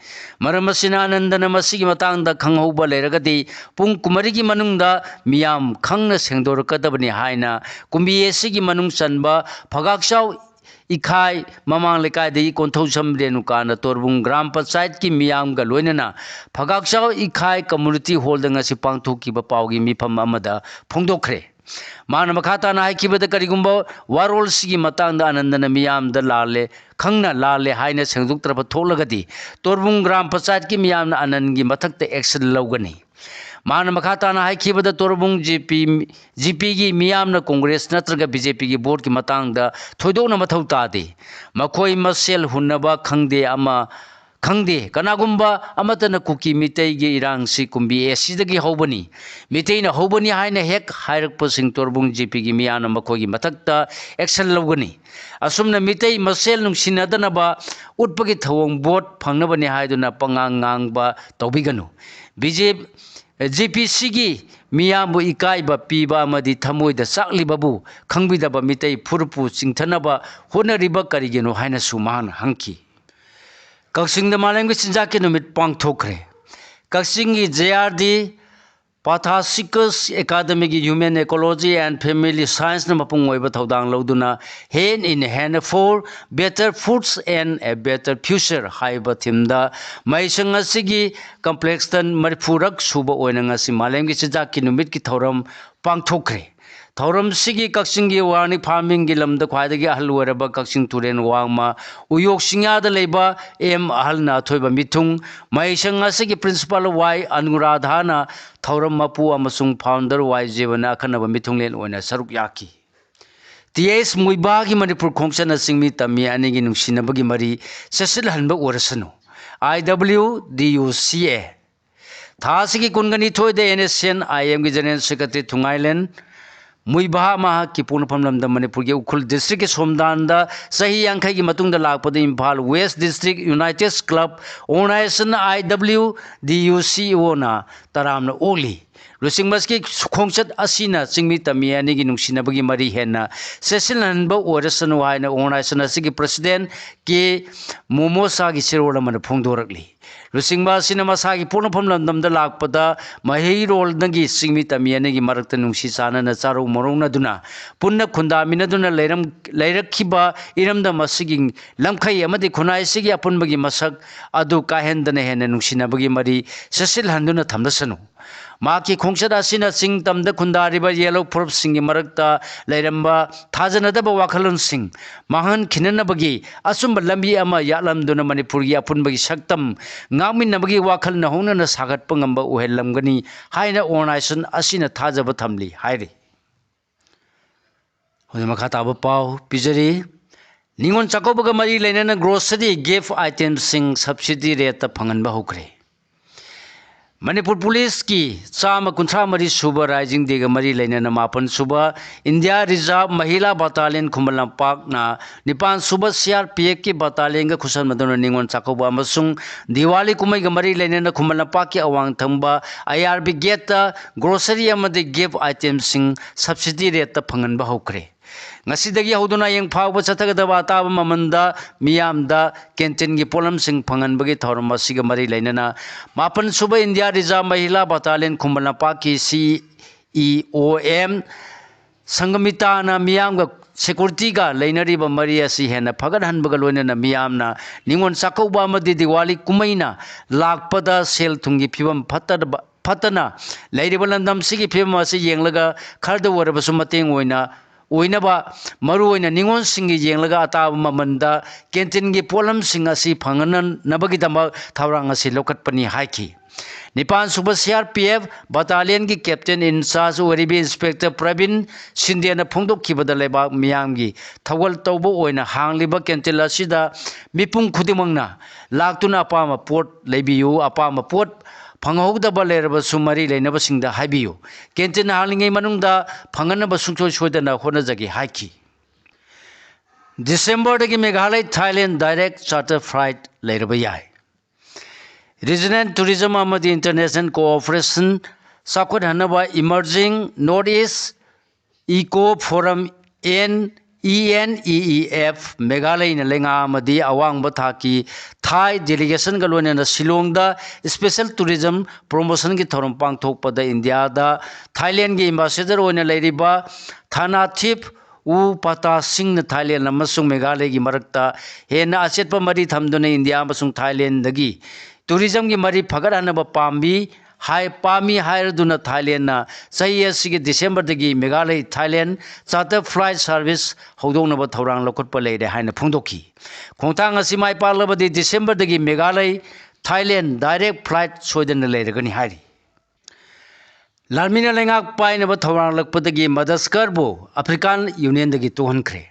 ꯃꯔꯝ ꯑꯁꯤꯅ ꯑꯅꯟꯗꯅ ꯃꯁꯤꯒꯤ ꯃꯇꯥꯡꯗ ꯈꯪꯍꯧꯕ ꯂꯩꯔꯒꯗꯤ ꯄꯨꯡ ꯀꯨꯟꯃꯔꯤꯒꯤ ꯃꯅꯨꯡꯗ ꯃꯤꯌꯥꯝ ꯈꯪꯅ ꯁꯦꯡꯗꯣꯔꯛꯀꯗꯕꯅꯤ ꯍꯥꯏꯅ ꯀꯨꯝꯕꯤ ꯑꯦ ꯑꯦꯁ ꯁꯤꯒꯤ ꯃꯅꯨꯡ ꯆꯟꯕ ꯐꯒꯥꯛꯆꯥꯎ ꯏꯈꯥꯏ ꯃꯃꯥꯡ ꯂꯩꯀꯥꯏꯗꯒꯤ ꯀꯣꯟꯊꯧꯖꯝ ꯔꯦꯅꯨꯀꯥꯅ ꯇꯣꯔꯕꯨꯡ ꯒ꯭ꯔꯥꯝ ꯄꯟꯆꯥꯌꯠꯀꯤ ꯃꯤꯌꯥꯝꯒ ꯂꯣꯏꯅꯅ ꯐꯒꯥꯛꯆꯥꯎ ꯏꯈꯥꯏ community hall ꯗ ꯉꯁꯤ ꯄꯥꯡꯊꯣꯛꯈꯤꯕ ꯄꯥꯎꯒꯤ ꯃꯤꯐꯝ ꯑꯃꯗ ꯐꯣꯡꯗꯣꯛꯈ꯭ꯔꯦ꯫ ꯃꯍꯥꯛꯅ ꯃꯈꯥ ꯇꯥꯅ ꯍꯥꯏꯈꯤꯕꯗ, ꯀꯔꯤꯒꯨꯝꯕ ꯋꯥꯔꯣꯜꯁꯤꯒꯤ ꯃꯇꯥꯡꯗ ꯑꯅꯟꯗꯅ ꯃꯤꯌꯥꯝꯗ ꯂꯥꯜꯂꯦ, ꯈꯪꯅ ꯂꯥꯜꯂꯦ ꯍꯥꯏꯅ ꯁꯦꯡꯗꯣꯛꯇ꯭ꯔꯕ ꯊꯣꯛꯂꯒꯗꯤ, ꯇꯣꯔꯕꯨꯡ ꯒ꯭ꯔꯥꯝ ꯄꯟꯆꯥꯌꯠꯀꯤ ꯃꯤꯌꯥꯝꯅ ꯑꯅꯟꯒꯤ ꯃꯊꯛꯇ action ꯂꯧꯒꯅꯤ꯫ ꯃꯍꯥꯛꯅ ꯃꯈꯥ ꯇꯥꯅ ꯍꯥꯏꯈꯤꯕꯗ, ꯇꯣꯔꯕꯨꯡ ꯖꯤ ꯄꯤ, ꯖꯤ ꯄꯤꯒꯤ ꯃꯤꯌꯥꯝꯅ ꯀꯣꯡꯒ꯭ꯔꯦꯁ ꯅꯠꯇ꯭ꯔꯒ ꯕꯤ ꯖꯦ ꯄꯤꯒꯤ ꯚꯣꯠꯀꯤ ꯃꯇꯥꯡꯗ ꯊꯣꯏꯗꯣꯛꯅ ꯃꯊꯧ ꯇꯥꯗꯦ꯫ ꯃꯈꯣꯏ ꯃꯁꯦꯜ ꯍꯨꯟꯅꯕ ꯈꯪꯗꯦ ꯑꯃ, ꯈꯪꯗꯦ꯫ ꯀꯅꯥꯒꯨꯝꯕ ꯑꯃꯠꯇꯅ ꯀꯨꯀꯤ ꯃꯤꯇꯩꯒꯤ ꯏꯔꯥꯡꯁꯤ ꯀꯨꯝꯕꯤ ꯑꯦ ꯁꯤꯗꯒꯤ ꯍꯧꯕꯅꯤ, ꯃꯤꯇꯩꯅ ꯍꯧꯕꯅꯤ ꯍꯥꯏꯅ ꯍꯦꯛ ꯍꯥꯏꯔꯛꯄꯁꯤꯡ ꯇꯣꯔꯕꯨꯡ ꯖꯤ ꯄꯤꯒꯤ ꯃꯤꯌꯥꯝꯅ ꯃꯈꯣꯏꯒꯤ ꯃꯊꯛꯇ action ꯂꯧꯒꯅꯤ꯫ ꯑꯁꯨꯝꯅ ꯃꯤꯇꯩ ꯃꯁꯦꯜ ꯅꯨꯡꯁꯤꯅꯗꯅꯕ ꯎꯠꯄꯒꯤ ꯊꯧꯑꯣꯡ ꯚꯣꯠ ꯐꯪꯅꯕꯅꯤ ꯍꯥꯏꯗꯨꯅ ꯄꯉꯥꯡ ꯉꯥꯡꯕ ꯇꯧꯕꯤꯒꯅꯨ꯫ ꯕꯤ ꯖꯦ ꯖꯤ ꯄꯤ ꯁꯤꯒꯤ ꯃꯤꯌꯥꯝꯕꯨ ꯏꯀꯥꯏꯕ ꯄꯤꯕ ꯑꯃꯗꯤ ꯊꯃꯣꯏꯗ ꯆꯥꯛꯂꯤꯕꯕꯨ ꯈꯪꯕꯤꯗꯕ ꯃꯤꯇꯩ ꯐꯨꯔꯨꯞꯄꯨ ꯆꯤꯡꯊꯅꯕ ꯍꯣꯠꯅꯔꯤꯕ ꯀꯔꯤꯒꯤꯅꯣ ꯍꯥꯏꯅꯁꯨ ꯃꯍꯥꯛꯅ ꯍꯪꯈꯤ꯫ ꯀꯛꯆꯤꯡꯗ ꯃꯥꯂꯦꯝꯒꯤ ꯆꯤꯟꯖꯥꯛꯀꯤ ꯅꯨꯃꯤꯠ ꯄꯥꯡꯊꯣꯛꯈ꯭ꯔꯦ꯫ ꯀꯛꯆꯤꯡꯒꯤ ꯖꯦ ꯑꯥꯔ ꯗꯤ ꯄꯥꯊꯥꯁꯤꯀꯁ ꯑꯦꯀꯥꯗꯃꯤꯒꯤ Human Ecology and Family Scienceꯅ ꯃꯄꯨꯡ ꯑꯣꯏꯕ ꯊꯧꯗꯥꯡ ꯂꯧꯗꯨꯅ Hand in Hand for Better Foods and a Better Future ꯍꯥꯏꯕ themeꯗ ꯃꯍꯩꯁꯪ ꯑꯁꯤꯒꯤ complexꯇ ꯃꯔꯤꯐꯨꯔꯛ ꯁꯨꯕ ꯑꯣꯏꯅ ꯉꯁꯤ ꯃꯥꯂꯦꯝꯒꯤ ꯆꯤꯟꯖꯥꯛꯀꯤ ꯅꯨꯃꯤꯠꯀꯤ ꯊꯧꯔꯝ ꯄꯥꯡꯊꯣꯛꯈ꯭ꯔꯦ꯫ ꯊꯧꯔꯝꯁꯤꯒꯤ ꯀꯛꯆꯤꯡꯒꯤ organic farmingꯒꯤ ꯂꯝꯗ ꯈ꯭ꯋꯥꯏꯗꯒꯤ ꯑꯍꯜ ꯑꯣꯏꯔꯕ ꯀꯛꯆꯤꯡ ꯇꯨꯔꯦꯜ ꯋꯥꯡꯃ ꯎꯌꯣꯛ ꯆꯤꯡꯌꯥꯗ ꯂꯩꯕ ꯑꯦꯝ ꯑꯍꯜꯅ ꯑꯊꯣꯏꯕ ꯃꯤꯊꯨꯡ, ꯃꯍꯩꯁꯪ ꯑꯁꯤꯒꯤ principal ꯋꯥꯏ ꯑꯅꯨꯔꯥꯙꯥꯅ ꯊꯧꯔꯝ ꯃꯄꯨ ꯑꯃꯁꯨꯡ founder ꯋꯥꯏ ꯖꯤꯕꯅ ꯑꯈꯟꯅꯕ ꯃꯤꯊꯨꯡꯂꯦꯟ ꯑꯣꯏꯅ ꯁꯔꯨꯛ ꯌꯥꯈꯤ꯫ ꯇꯤ ꯑꯦꯁ ꯃꯨꯏꯕꯥꯒꯤ ꯃꯅꯤꯄꯨꯔ ꯈꯣꯡꯆꯠꯅ ꯆꯤꯡꯃꯤ ꯇꯝꯃꯤ ꯑꯅꯤꯒꯤ ꯅꯨꯡꯁꯤꯅꯕꯒꯤ ꯃꯔꯤ ꯆꯦꯠꯁꯤꯜꯍꯟꯕ ꯑꯣꯏꯔꯁꯅꯨ꯫ ꯑꯥꯏ ꯗꯕ꯭ꯂꯤꯎ ꯗꯤ ꯌꯨ ꯁꯤ ꯑꯦ꯫ ꯊꯥ ꯑꯁꯤꯒꯤ ꯀꯨꯟꯒ ꯅꯤꯊꯣꯏꯗ ꯑꯦꯟ ꯑꯦꯁ ꯑꯦꯟ ꯑꯥꯏ ꯑꯦꯝꯒꯤ General Secretary ꯊꯨꯉꯥꯏꯂꯦꯟ ꯃꯨꯏꯕꯍꯥ ꯃꯍꯥꯛꯀꯤ ꯄꯣꯛꯅꯐꯝ ꯂꯝꯗꯝ ꯃꯅꯤꯄꯨꯔꯒꯤ ꯎꯈ꯭ꯔꯨꯜ districtꯀꯤ ꯁꯣꯝꯗꯥꯟꯗ ꯆꯍꯤ ꯌꯥꯡꯈꯩꯒꯤ ꯃꯇꯨꯡꯗ ꯂꯥꯛꯄꯗ Imphal West District United Club Organization, ꯑꯥꯏ ꯗꯕ꯭ꯂꯤꯎ ꯗꯤ ꯌꯨ ꯁꯤ ꯑꯣꯅ ꯇꯔꯥꯝꯅ ꯑꯣꯛꯂꯤ꯫ ꯂꯨꯆꯤꯡꯕ ꯑꯁꯤꯒꯤ ꯈꯣꯡꯆꯠ ꯑꯁꯤꯅ ꯆꯤꯡꯃꯤ ꯇꯝꯃꯤ ꯑꯅꯤꯒꯤ ꯅꯨꯡꯁꯤꯅꯕꯒꯤ ꯃꯔꯤ ꯍꯦꯟꯅ ꯆꯦꯠꯁꯤꯜꯍꯟꯕ ꯑꯣꯏꯔꯁꯅꯨ ꯍꯥꯏꯅ organization ꯑꯁꯤꯒꯤ president ꯀꯦ ꯃꯣꯃꯣꯁꯥꯒꯤ ꯆꯦꯔꯣꯜ ꯑꯃꯅ ꯐꯣꯡꯗꯣꯔꯛꯂꯤ꯫ ꯂꯨꯆꯤꯡꯕ ꯑꯁꯤꯅ ꯃꯁꯥꯒꯤ ꯄꯣꯛꯅꯐꯝ ꯂꯝꯗꯝꯗ ꯂꯥꯛꯄꯗ ꯃꯍꯩꯔꯣꯜꯗꯒꯤ ꯆꯤꯡꯃꯤ ꯇꯝꯃꯤ ꯑꯅꯤꯒꯤ ꯃꯔꯛꯇ ꯅꯨꯡꯁꯤ ꯆꯥꯟꯅꯅ ꯆꯥꯔꯧ ꯃꯧꯔꯧꯅꯗꯨꯅ ꯄꯨꯟꯅ ꯈꯨꯟꯗꯥꯃꯤꯟꯅꯗꯨꯅ ꯂꯩꯔꯝ-, ꯂꯩꯔꯛꯈꯤꯕ ꯏꯔꯝꯗꯝ ꯑꯁꯤꯒꯤ ꯂꯝꯈꯩ ꯑꯃꯗꯤ ꯈꯨꯟꯅꯥꯏ ꯑꯁꯤꯒꯤ ꯑꯄꯨꯟꯕꯒꯤ ꯃꯁꯛ ꯑꯗꯨ ꯀꯥꯍꯦꯟꯗꯅ ꯍꯦꯟꯅ ꯅꯨꯡꯁꯤꯅꯕꯒꯤ ꯃꯔꯤ ꯆꯦꯠꯁꯤꯜꯍꯟꯗꯨꯅ ꯊꯝꯂꯁꯅꯨ꯫ ꯃꯍꯥꯛꯀꯤ ꯈꯣꯡꯆꯠ ꯑꯁꯤꯅ ꯆꯤꯡ ꯇꯝꯗ ꯈꯨꯟꯗꯥꯔꯤꯕ ꯌꯦꯜꯍꯧ ꯐꯨꯔꯨꯞꯁꯤꯡꯒꯤ ꯃꯔꯛꯇ ꯂꯩꯔꯝꯕ ꯊꯥꯖꯅꯗꯕ ꯋꯥꯈꯜꯂꯣꯟꯁꯤꯡ ꯃꯥꯡꯍꯟꯈꯤꯅꯅꯕꯒꯤ ꯑꯆꯨꯝꯕ ꯂꯝꯕꯤ ꯑꯃ ꯌꯥꯠꯂꯝꯗꯨꯅ ꯃꯅꯤꯄꯨꯔꯒꯤ ꯑꯄꯨꯟꯕꯒꯤ ꯁꯛꯇꯝ ꯉꯥꯛꯃꯤꯟꯅꯕꯒꯤ ꯋꯥꯈꯜ ꯅꯧꯍꯧꯅꯅ ꯁꯥꯒꯠꯄ ꯉꯝꯕ ꯑꯣꯏꯍꯜꯂꯝꯒꯅꯤ ꯍꯥꯏꯅ organization ꯑꯁꯤꯅ ꯊꯥꯖꯕ ꯊꯝꯂꯤ ꯍꯥꯏꯔꯤ꯫ ꯍꯧꯖꯤꯛ ꯃꯈꯥ ꯇꯥꯕ ꯄꯥꯎ ꯄꯤꯖꯔꯤ꯫ ꯅꯤꯉꯣꯜ ꯆꯥꯛꯀꯧꯕꯒ ꯃꯔꯤ ꯂꯩꯅꯅ grocery gift itemꯁꯤꯡ subsidy rateꯇ ꯐꯪꯍꯟꯕ ꯍꯧꯈ꯭ꯔꯦ꯫ ꯃꯅꯤꯄꯨꯔ ꯄꯨꯂꯤꯁꯀꯤ ꯆꯥꯝꯃ ꯀꯨꯟꯊ꯭ꯔꯥ ꯃꯔꯤ ꯁꯨꯕ Rising Dayꯒ ꯃꯔꯤ ꯂꯩꯅꯅ ꯃꯥꯄꯟ ꯁꯨꯕ India Reserve Mahila Battalion ꯈꯨꯃꯟ ꯂꯝꯄꯥꯛꯅ ꯅꯤꯄꯥꯟ ꯁꯨꯕ CRPFꯀꯤ battalionꯒ ꯈꯨꯠꯁꯝꯅꯗꯨꯅ ꯅꯤꯉꯣꯜ ꯆꯥꯛꯀꯧꯕ ꯑꯃꯁꯨꯡ ꯗꯤꯋꯥꯂꯤ ꯀꯨꯝꯍꯩꯒ ꯃꯔꯤ ꯂꯩꯅꯅ ꯈꯨꯃꯟ ꯂꯝꯄꯥꯛꯀꯤ ꯑꯋꯥꯡ ꯊꯪꯕ IRB gateꯇ grocery ꯑꯃꯗꯤ gift itemꯁꯤꯡ subsidy rateꯇ ꯐꯪꯍꯟꯕ ꯍꯧꯈ꯭ꯔꯦ꯫ ꯉꯁꯤꯗꯒꯤ ꯍꯧꯗꯨꯅ ꯍꯌꯦꯡ ꯐꯥꯎꯕ ꯆꯠꯊꯒꯗꯕ ꯑꯇꯥꯕ ꯃꯃꯜꯗ ꯃꯤꯌꯥꯝꯗ canteenꯒꯤ ꯄꯣꯠꯂꯝꯁꯤꯡ ꯐꯪꯍꯟꯕꯒꯤ ꯊꯧꯔꯝ ꯑꯁꯤꯒ ꯃꯔꯤ ꯂꯩꯅꯅ ꯃꯥꯄꯟ ꯁꯨꯕ India Reserve Mahila Battalion ꯈꯨꯃꯟ ꯂꯝꯄꯥꯛꯀꯤ CEOM ꯁꯪꯒꯃꯤꯇꯥꯅ ꯃꯤꯌꯥꯝꯒ securityꯒ ꯂꯩꯅꯔꯤꯕ ꯃꯔꯤ ꯑꯁꯤ ꯍꯦꯟꯅ ꯐꯒꯠꯍꯟꯕꯒ ꯂꯣꯏꯅꯅ ꯃꯤꯌꯥꯝꯅ ꯅꯤꯉꯣꯜ ꯆꯥꯛꯀꯧꯕ ꯑꯃꯗꯤ ꯗꯤꯋꯥꯂꯤ ꯀꯨꯝꯍꯩꯅ ꯂꯥꯛꯄꯗ ꯁꯦꯜ ꯊꯨꯝꯒꯤ ꯐꯤꯕꯝ ꯐꯠꯇꯕ, ꯐꯠꯇꯅ ꯂꯩꯔꯤꯕ ꯂꯝꯗꯝꯁꯤꯒꯤ ꯐꯤꯕꯝ ꯑꯁꯤ ꯌꯦꯡꯂꯒ ꯈꯔꯗ ꯑꯣꯏꯔꯕꯁꯨ ꯃꯇꯦꯡ ꯑꯣꯏꯅ, ꯑꯣꯏꯅꯕ ꯃꯔꯨꯑꯣꯏꯅ ꯅꯤꯉꯣꯜꯁꯤꯡꯒꯤ ꯌꯦꯡꯂꯒ ꯑꯇꯥꯕ ꯃꯃꯜꯗ canteenꯒꯤ ꯄꯣꯠꯂꯝꯁꯤꯡ ꯑꯁꯤ ꯐꯪꯍꯟꯅꯕꯒꯤꯗꯃꯛ ꯊꯧꯔꯥꯡ ꯑꯁꯤ ꯂꯧꯈꯠꯄꯅꯤ ꯍꯥꯏꯈꯤ꯫ ꯅꯤꯄꯥꯟ ꯁꯨꯕ CRPF battalionꯒꯤ captain in charge ꯑꯣꯏꯔꯤꯕ Inspector ꯄ꯭ꯔꯕꯤꯟ ꯁꯤꯟꯗꯦꯅ ꯐꯣꯡꯗꯣꯛꯈꯤꯕꯗ ꯂꯩꯕꯥꯛ ꯃꯤꯌꯥꯝꯒꯤ ꯊꯧꯒꯜ ꯇꯧꯕ ꯑꯣꯏꯅ ꯍꯥꯡꯂꯤꯕ canteen ꯑꯁꯤꯗ ꯃꯤꯄꯨꯝ ꯈꯨꯗꯤꯡꯃꯛꯅ ꯂꯥꯛꯇꯨꯅ ꯑꯄꯥꯝꯕ ꯄꯣꯠ ꯂꯩꯕꯤꯌꯨ, ꯑꯄꯥꯝꯕ ꯄꯣꯠ ꯐꯪꯍꯧꯗꯕ ꯂꯩꯔꯕꯁꯨ ꯃꯔꯤ ꯂꯩꯅꯕꯁꯤꯡꯗ ꯍꯥꯏꯕꯤꯌꯨ꯫ Canteen ꯍꯥꯡꯂꯤꯉꯩ ꯃꯅꯨꯡꯗ ꯐꯪꯍꯟꯅꯕ ꯁꯨꯡꯁꯣꯏ ꯁꯣꯏꯗꯅ ꯍꯣꯠꯅꯖꯒꯦ ꯍꯥꯏꯈꯤ꯫ ꯗꯤꯁꯦꯝꯕꯔꯗꯒꯤ Meghalaya Thailand direct charter flight ꯂꯩꯔꯕ ꯌꯥꯏ꯫ Regional tourism ꯑꯃꯗꯤ international cooperation ꯆꯥꯎꯈꯠꯍꯟꯅꯕ Emerging North East Eco Forum, ENEEF, ꯃꯦꯘꯥꯂꯌꯅ ꯂꯩꯉꯥꯛ ꯑꯃꯗꯤ ꯑꯋꯥꯡꯕ ꯊꯥꯛꯀꯤ ꯊꯥꯏ delegationꯒ ꯂꯣꯏꯅꯅ ꯁꯤꯂꯣꯡꯗ special tourism promotionꯒꯤ ꯊꯧꯔꯝ ꯄꯥꯡꯊꯣꯛꯄꯗ ꯏꯟꯗꯤꯌꯥꯗ ꯊꯥꯏꯂꯦꯟꯒꯤ ambassador ꯑꯣꯏꯅ ꯂꯩꯔꯤꯕ ꯊꯥꯅꯥꯊꯤꯞ ꯎ ꯄꯇꯥ ꯁꯤꯡꯅ ꯊꯥꯏꯂꯦꯟ ꯑꯃꯁꯨꯡ ꯃꯦꯘꯥꯂꯌꯒꯤ ꯃꯔꯛꯇ ꯍꯦꯟꯅ ꯑꯆꯦꯠꯄ ꯃꯔꯤ ꯊꯝꯗꯨꯅ ꯏꯟꯗꯤꯌꯥ ꯑꯃꯁꯨꯡ ꯊꯥꯏꯂꯦꯟꯗꯒꯤ tourismꯒꯤ ꯃꯔꯤ ꯐꯒꯠꯍꯟꯅꯕ ꯄꯥꯝꯃꯤ꯫ ꯍꯥꯏ ꯄꯥꯝꯃꯤ ꯍꯥꯏꯔꯗꯨꯅ ꯊꯥꯏꯂꯦꯟꯅ ꯆꯍꯤ ꯑꯁꯤꯒꯤ ꯗꯤꯁꯦꯝꯕꯔꯗꯒꯤ Meghalaya Thailand charter flight service ꯍꯧꯗꯣꯛꯅꯕ ꯊꯧꯔꯥꯡ ꯂꯧꯈꯠꯄ ꯂꯩꯔꯦ ꯍꯥꯏꯅ ꯐꯣꯡꯗꯣꯛꯈꯤ꯫ ꯈꯣꯡꯊꯥꯡ ꯑꯁꯤ ꯃꯥꯏ ꯄꯥꯛꯂꯕꯗꯤ ꯗꯤꯁꯦꯝꯕꯔꯗꯒꯤ ꯃꯦꯘꯥꯂꯌ ꯊꯥꯏꯂꯦꯟ ꯗꯥꯏꯔꯦꯛ ꯐ꯭ꯂꯥꯏꯠ ꯁꯣꯏꯗꯅ ꯂꯩꯔꯒꯅꯤ ꯍꯥꯏꯔꯤ꯫ ꯂꯥꯟꯃꯤꯅ ꯂꯩꯉꯥꯛ ꯄꯥꯏꯅꯕ ꯊꯧꯔꯥꯡꯂꯛꯄꯗꯒꯤ ꯃꯗꯁꯀꯔꯕꯨ ꯑꯐ꯭ꯔꯤꯀꯥꯟ ꯌꯨꯅꯤꯌꯟꯗꯒꯤ ꯇꯣꯛꯍꯟꯈ꯭ꯔꯦ꯫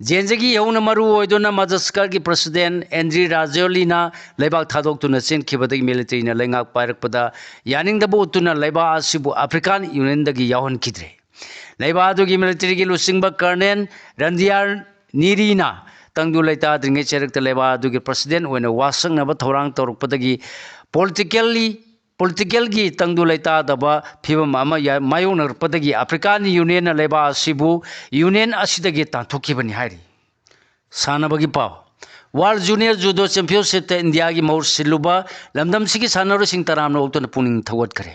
ꯖꯦꯟꯖꯒꯤ ꯏꯍꯧꯅ ꯃꯔꯨ ꯑꯣꯏꯗꯨꯅ ꯃꯗꯁꯀꯔꯒꯤ ꯄ꯭ꯔꯁꯤꯗꯦꯟ ꯑꯦꯟꯗ꯭ꯔꯤ ꯔꯥꯖꯣꯂꯤꯅ ꯂꯩꯕꯥꯛ ꯊꯥꯗꯣꯛꯇꯨꯅ ꯆꯦꯟꯈꯤꯕꯗꯒꯤ ꯃꯤꯂꯤꯇꯔꯤꯅ ꯂꯩꯉꯥꯛ ꯄꯥꯏꯔꯛꯄꯗ ꯌꯥꯅꯤꯡꯗꯕ ꯎꯠꯇꯨꯅ ꯂꯩꯕꯥꯛ ꯑꯁꯤꯕꯨ ꯑꯐ꯭ꯔꯤꯀꯥꯟ ꯌꯨꯅꯤꯌꯟꯗꯒꯤ ꯌꯥꯎꯍꯟꯈꯤꯗ꯭ꯔꯦ꯫ ꯂꯩꯕꯥꯛ ꯑꯗꯨꯒꯤ ꯃꯤꯂꯤꯇꯔꯤꯒꯤ ꯂꯨꯆꯤꯡꯕ ꯀꯔꯅꯦꯜ ꯔꯟꯗꯤꯌꯥꯔ ꯅꯤꯔꯤꯅ ꯇꯪꯗꯨ ꯂꯩꯇꯥꯗ꯭ꯔꯤꯉꯩ ꯆꯩꯔꯛꯇ ꯂꯩꯕꯥꯛ ꯑꯗꯨꯒꯤ ꯄ꯭ꯔꯁꯤꯗꯦꯟ ꯑꯣꯏꯅ ꯋꯥꯁꯛꯅꯕ ꯊꯧꯔꯥꯡ ꯇꯧꯔꯛꯄꯗꯒꯤ ꯄꯣꯂꯤꯇꯤꯀꯦꯜꯂꯤ ꯄꯣꯂꯤꯇꯤꯀꯦꯜꯒꯤ ꯇꯪꯗꯨ ꯂꯩꯇꯥꯗꯕ ꯐꯤꯕꯝ ꯑꯃ ꯌꯥ-, ꯃꯥꯌꯣꯛꯅꯔꯛꯄꯗꯒꯤ ꯑꯐ꯭ꯔꯤꯀꯥꯟ ꯌꯨꯅꯤꯌꯟꯅ ꯂꯩꯕꯥꯛ ꯑꯁꯤꯕꯨ ꯌꯨꯅꯤꯌꯟ ꯑꯁꯤꯗꯒꯤ ꯇꯥꯟꯊꯣꯛꯈꯤꯕꯅꯤ ꯍꯥꯏꯔꯤ꯫ ꯁꯥꯟꯅꯕꯒꯤ ꯄꯥꯎ꯫ ꯋꯥꯔꯜ ꯖꯨꯅꯤꯌꯔ ꯖꯨꯗꯣ ꯆꯦꯝꯄꯤꯌꯟꯁꯤꯞꯇ ꯏꯟꯗꯤꯌꯥꯒꯤ ꯃꯍꯨꯠ ꯁꯤꯜꯂꯨꯕ ꯂꯝꯗꯝꯁꯤꯒꯤ ꯁꯥꯟꯅꯔꯣꯏꯁꯤꯡ ꯇꯔꯥꯝꯅ ꯑꯣꯛꯇꯨꯅ ꯄꯨꯛꯅꯤꯡ ꯊꯧꯒꯠꯈ꯭ꯔꯦ꯫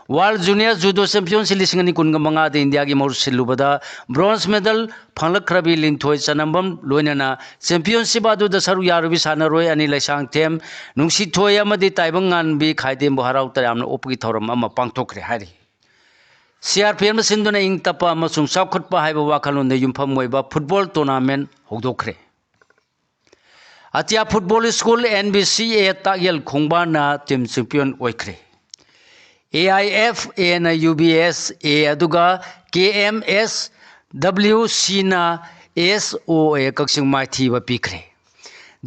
ꯋꯥꯔꯜ ꯖꯨꯅꯤꯌꯔ ꯖꯨꯗꯣ ꯆꯦꯝꯄꯤꯌꯟꯁꯤꯞ ꯂꯤꯁꯤꯡ ꯑꯅꯤ ꯀꯨꯟꯒ ꯃꯉꯥꯗ ꯏꯟꯗꯤꯌꯥꯒꯤ ꯃꯍꯨꯠ ꯁꯤꯜꯂꯨꯕꯗ ꯕ꯭ꯔꯣꯟꯖ ꯃꯦꯗꯜ ꯐꯪꯂꯛꯈ꯭ꯔꯕꯤ ꯂꯤꯟꯊꯣꯏ ꯆꯅꯝꯕꯝ ꯂꯣꯏꯅꯅ ꯆꯦꯝꯄꯤꯌꯟꯁꯤꯞ ꯑꯗꯨꯗ ꯁꯔꯨꯛ ꯌꯥꯔꯨꯕꯤ ꯁꯥꯟꯅꯔꯣꯏ ꯑꯅꯤ ꯂꯩꯁꯥꯡꯊꯦꯝ ꯅꯨꯡꯁꯤꯊꯣꯏ ꯑꯃꯗꯤ ꯇꯥꯏꯕꯪꯉꯥꯟꯕꯤ ꯈꯥꯏꯗꯦꯝꯕꯨ ꯍꯔꯥꯎ ꯇꯌꯥꯝꯅ ꯑꯣꯛꯄꯒꯤ ꯊꯧꯔꯝ ꯑꯃ ꯄꯥꯡꯊꯣꯛꯈ꯭ꯔꯦ ꯍꯥꯏꯔꯤ꯫ ꯁꯤ ꯑꯥꯔ ꯄꯤ ꯑꯦꯐꯅ ꯁꯤꯟꯗꯨꯅ ꯏꯪ ꯇꯞꯄ ꯑꯃꯁꯨꯡ ꯆꯥꯎꯈꯠꯄ ꯍꯥꯏꯕ ꯋꯥꯈꯜꯂꯣꯟꯗ ꯌꯨꯝꯐꯝ ꯑꯣꯏꯕ ꯐꯨꯠꯕꯣꯜ ꯇꯣꯔꯅꯥꯃꯦꯟ ꯍꯧꯗꯣꯛꯈ꯭ꯔꯦ꯫ ꯑꯇꯤꯌꯥ football school, and B C A, Takyel ꯈꯣꯡꯕꯥꯟꯅ team champion ꯑꯣꯏꯈ꯭ꯔꯦ꯫ ꯑꯦ ꯑꯥꯏ ꯑꯦꯐ ꯑꯦꯅ ꯌꯨ ꯕꯤ ꯑꯦꯁ ꯑꯦ ꯑꯗꯨꯒ ꯀꯦ ꯑꯦꯝ ꯑꯦꯁ ꯗꯕ꯭ꯂꯤꯎ ꯁꯤꯅ ꯑꯦꯁ ꯑꯣ ꯑꯦ ꯀꯛꯆꯤꯡ ꯃꯥꯏꯊꯤꯕ ꯄꯤꯈ꯭ꯔꯦ꯫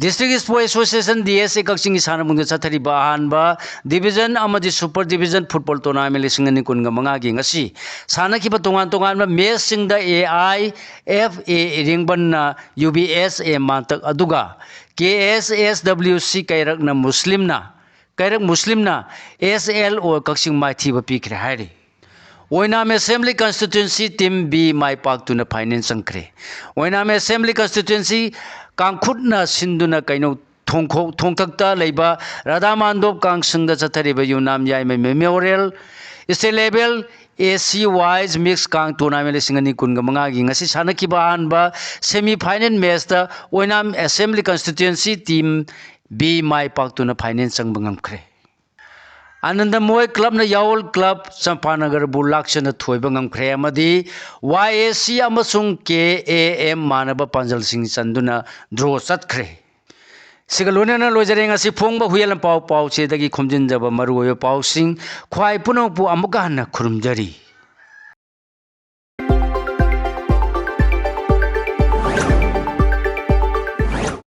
District sport association, D S A, ꯀꯛꯆꯤꯡꯒꯤ ꯁꯥꯟꯅꯕꯨꯡꯗ ꯆꯠꯊꯔꯤꯕ ꯑꯍꯥꯟꯕ ꯗꯤꯕꯤꯖꯟ ꯑꯃꯗꯤ ꯁꯨꯄꯔ ꯗꯤꯕꯤꯖꯟ ꯐꯨꯠꯕꯣꯜ ꯇꯣꯔꯅꯥꯃꯦꯟ ꯂꯤꯁꯤꯡ ꯑꯅꯤ ꯀꯨꯟꯒ ꯃꯉꯥꯒꯤ ꯉꯁꯤ ꯁꯥꯟꯅꯈꯤꯕ ꯇꯣꯉꯥꯟ ꯇꯣꯉꯥꯟꯕ ꯃꯦꯆꯁꯤꯡꯗ ꯑꯦ ꯑꯥꯏ ꯑꯦꯐ ꯑꯦ ꯏꯔꯦꯡꯕꯟꯅ ꯌꯨ ꯕꯤ ꯑꯦꯁ ꯑꯦ ꯃꯥꯟꯇꯛ ꯑꯗꯨꯒ ꯀꯦ ꯑꯦꯁ ꯑꯦꯁ ꯗꯕ꯭ꯂꯤꯎ ꯁꯤ ꯀꯩꯔꯛꯅ ꯃꯨꯁꯂꯤꯝꯅ, ꯀꯩꯔꯛ ꯃꯨꯁꯂꯤꯝꯅ ꯑꯦꯁ ꯑꯦꯜ ꯑꯣ ꯀꯛꯆꯤꯡ ꯃꯥꯏꯊꯤꯕ ꯄꯤꯈ꯭ꯔꯦ ꯍꯥꯏꯔꯤ꯫ ꯑꯣꯏꯅꯥꯝ ꯑꯦꯁꯦꯝꯕ꯭ꯂꯤ ꯀꯟꯁꯇꯤꯇ꯭ꯋꯦꯟꯁꯤ ꯇꯤꯝ ꯕꯤ ꯃꯥꯏ ꯄꯥꯛꯇꯨꯅ ꯐꯥꯏꯅꯦꯜ ꯆꯪꯈ꯭ꯔꯦ꯫ ꯑꯣꯏꯅꯥꯝ ꯑꯦꯁꯦꯝꯕ꯭ꯂꯤ ꯀꯟꯁꯇꯤꯇ꯭ꯋꯦꯟꯁꯤ ꯀꯥꯡꯈꯨꯠꯅ ꯁꯤꯟꯗꯨꯅ ꯀꯩꯅꯧ ꯊꯣꯡꯈꯣ-, ꯊꯣꯡꯊꯛꯇ ꯂꯩꯕ ꯔꯥꯙꯥ ꯃꯥꯟꯗꯣꯞ ꯀꯥꯡꯁꯪꯗ ꯆꯠꯊꯔꯤꯕ ꯌꯨꯅꯥꯝ ꯌꯥꯏꯃ ꯃꯦꯃꯣꯔꯤꯌꯦꯜ ꯁ꯭ꯇꯦꯠ ꯂꯦꯚꯦꯜ ꯑꯦ ꯁꯤ ꯋꯥꯏꯁ ꯃꯤꯛꯁ ꯀꯥꯡ ꯇꯣꯔꯅꯥꯃꯦꯟ ꯂꯤꯁꯤꯡ ꯑꯅꯤ ꯀꯨꯟꯒ ꯃꯉꯥꯒꯤ ꯉꯁꯤ ꯁꯥꯟꯅꯈꯤꯕ ꯑꯍꯥꯟꯕ ꯁꯦꯃꯤ ꯐꯥꯏꯅꯦꯜ ꯃꯦꯆꯇ ꯑꯣꯏꯅꯥꯝ ꯑꯦꯁꯦꯝꯕ꯭ꯂꯤ ꯀꯟꯁꯇꯤꯇ꯭ꯋꯦꯟꯁꯤ ꯇꯤꯝ ꯕꯤ ꯃꯥꯏ ꯄꯥꯛꯇꯨꯅ ꯐꯥꯏꯅꯦꯜ ꯆꯪꯕ ꯉꯝꯈ꯭ꯔꯦ꯫ ꯑꯥꯅꯟꯗꯃꯣꯏ ꯀ꯭ꯂꯕꯅ ꯌꯥꯋꯜ ꯀ꯭ꯂꯕ ꯆꯝꯄꯥꯅꯒꯔꯕꯨ ꯂꯥꯛꯆꯅ ꯊꯣꯏꯕ ꯉꯝꯈ꯭ꯔꯦ ꯑꯃꯗꯤ ꯋꯥꯏ ꯑꯦ ꯁꯤ ꯑꯃꯁꯨꯡ ꯀꯦ ꯑꯦ ꯑꯦꯝ ꯃꯥꯟꯅꯕ ꯄꯥꯟꯖꯜꯁꯤꯡ ꯆꯟꯗꯨꯅ ꯗ꯭ꯔꯣ ꯆꯠꯈ꯭ꯔꯦ꯫ ꯁꯤꯒ ꯂꯣꯏꯅꯅ ꯂꯣꯏꯖꯔꯦ ꯉꯁꯤ ꯐꯣꯡꯕ ꯍꯨꯏꯌꯦꯟ ꯂꯥꯟꯄꯥꯎ ꯄꯥꯎꯆꯦꯗꯒꯤ ꯈꯣꯝꯖꯤꯟꯖꯕ ꯃꯔꯨꯑꯣꯏꯕ ꯄꯥꯎꯁꯤꯡ꯫ ꯈ꯭ꯋꯥꯏ ꯄꯨꯝꯅꯃꯛꯄꯨ ꯑꯃꯨꯛꯀ ꯍꯟꯅ ꯈꯨꯔꯨꯝꯖꯔꯤ꯫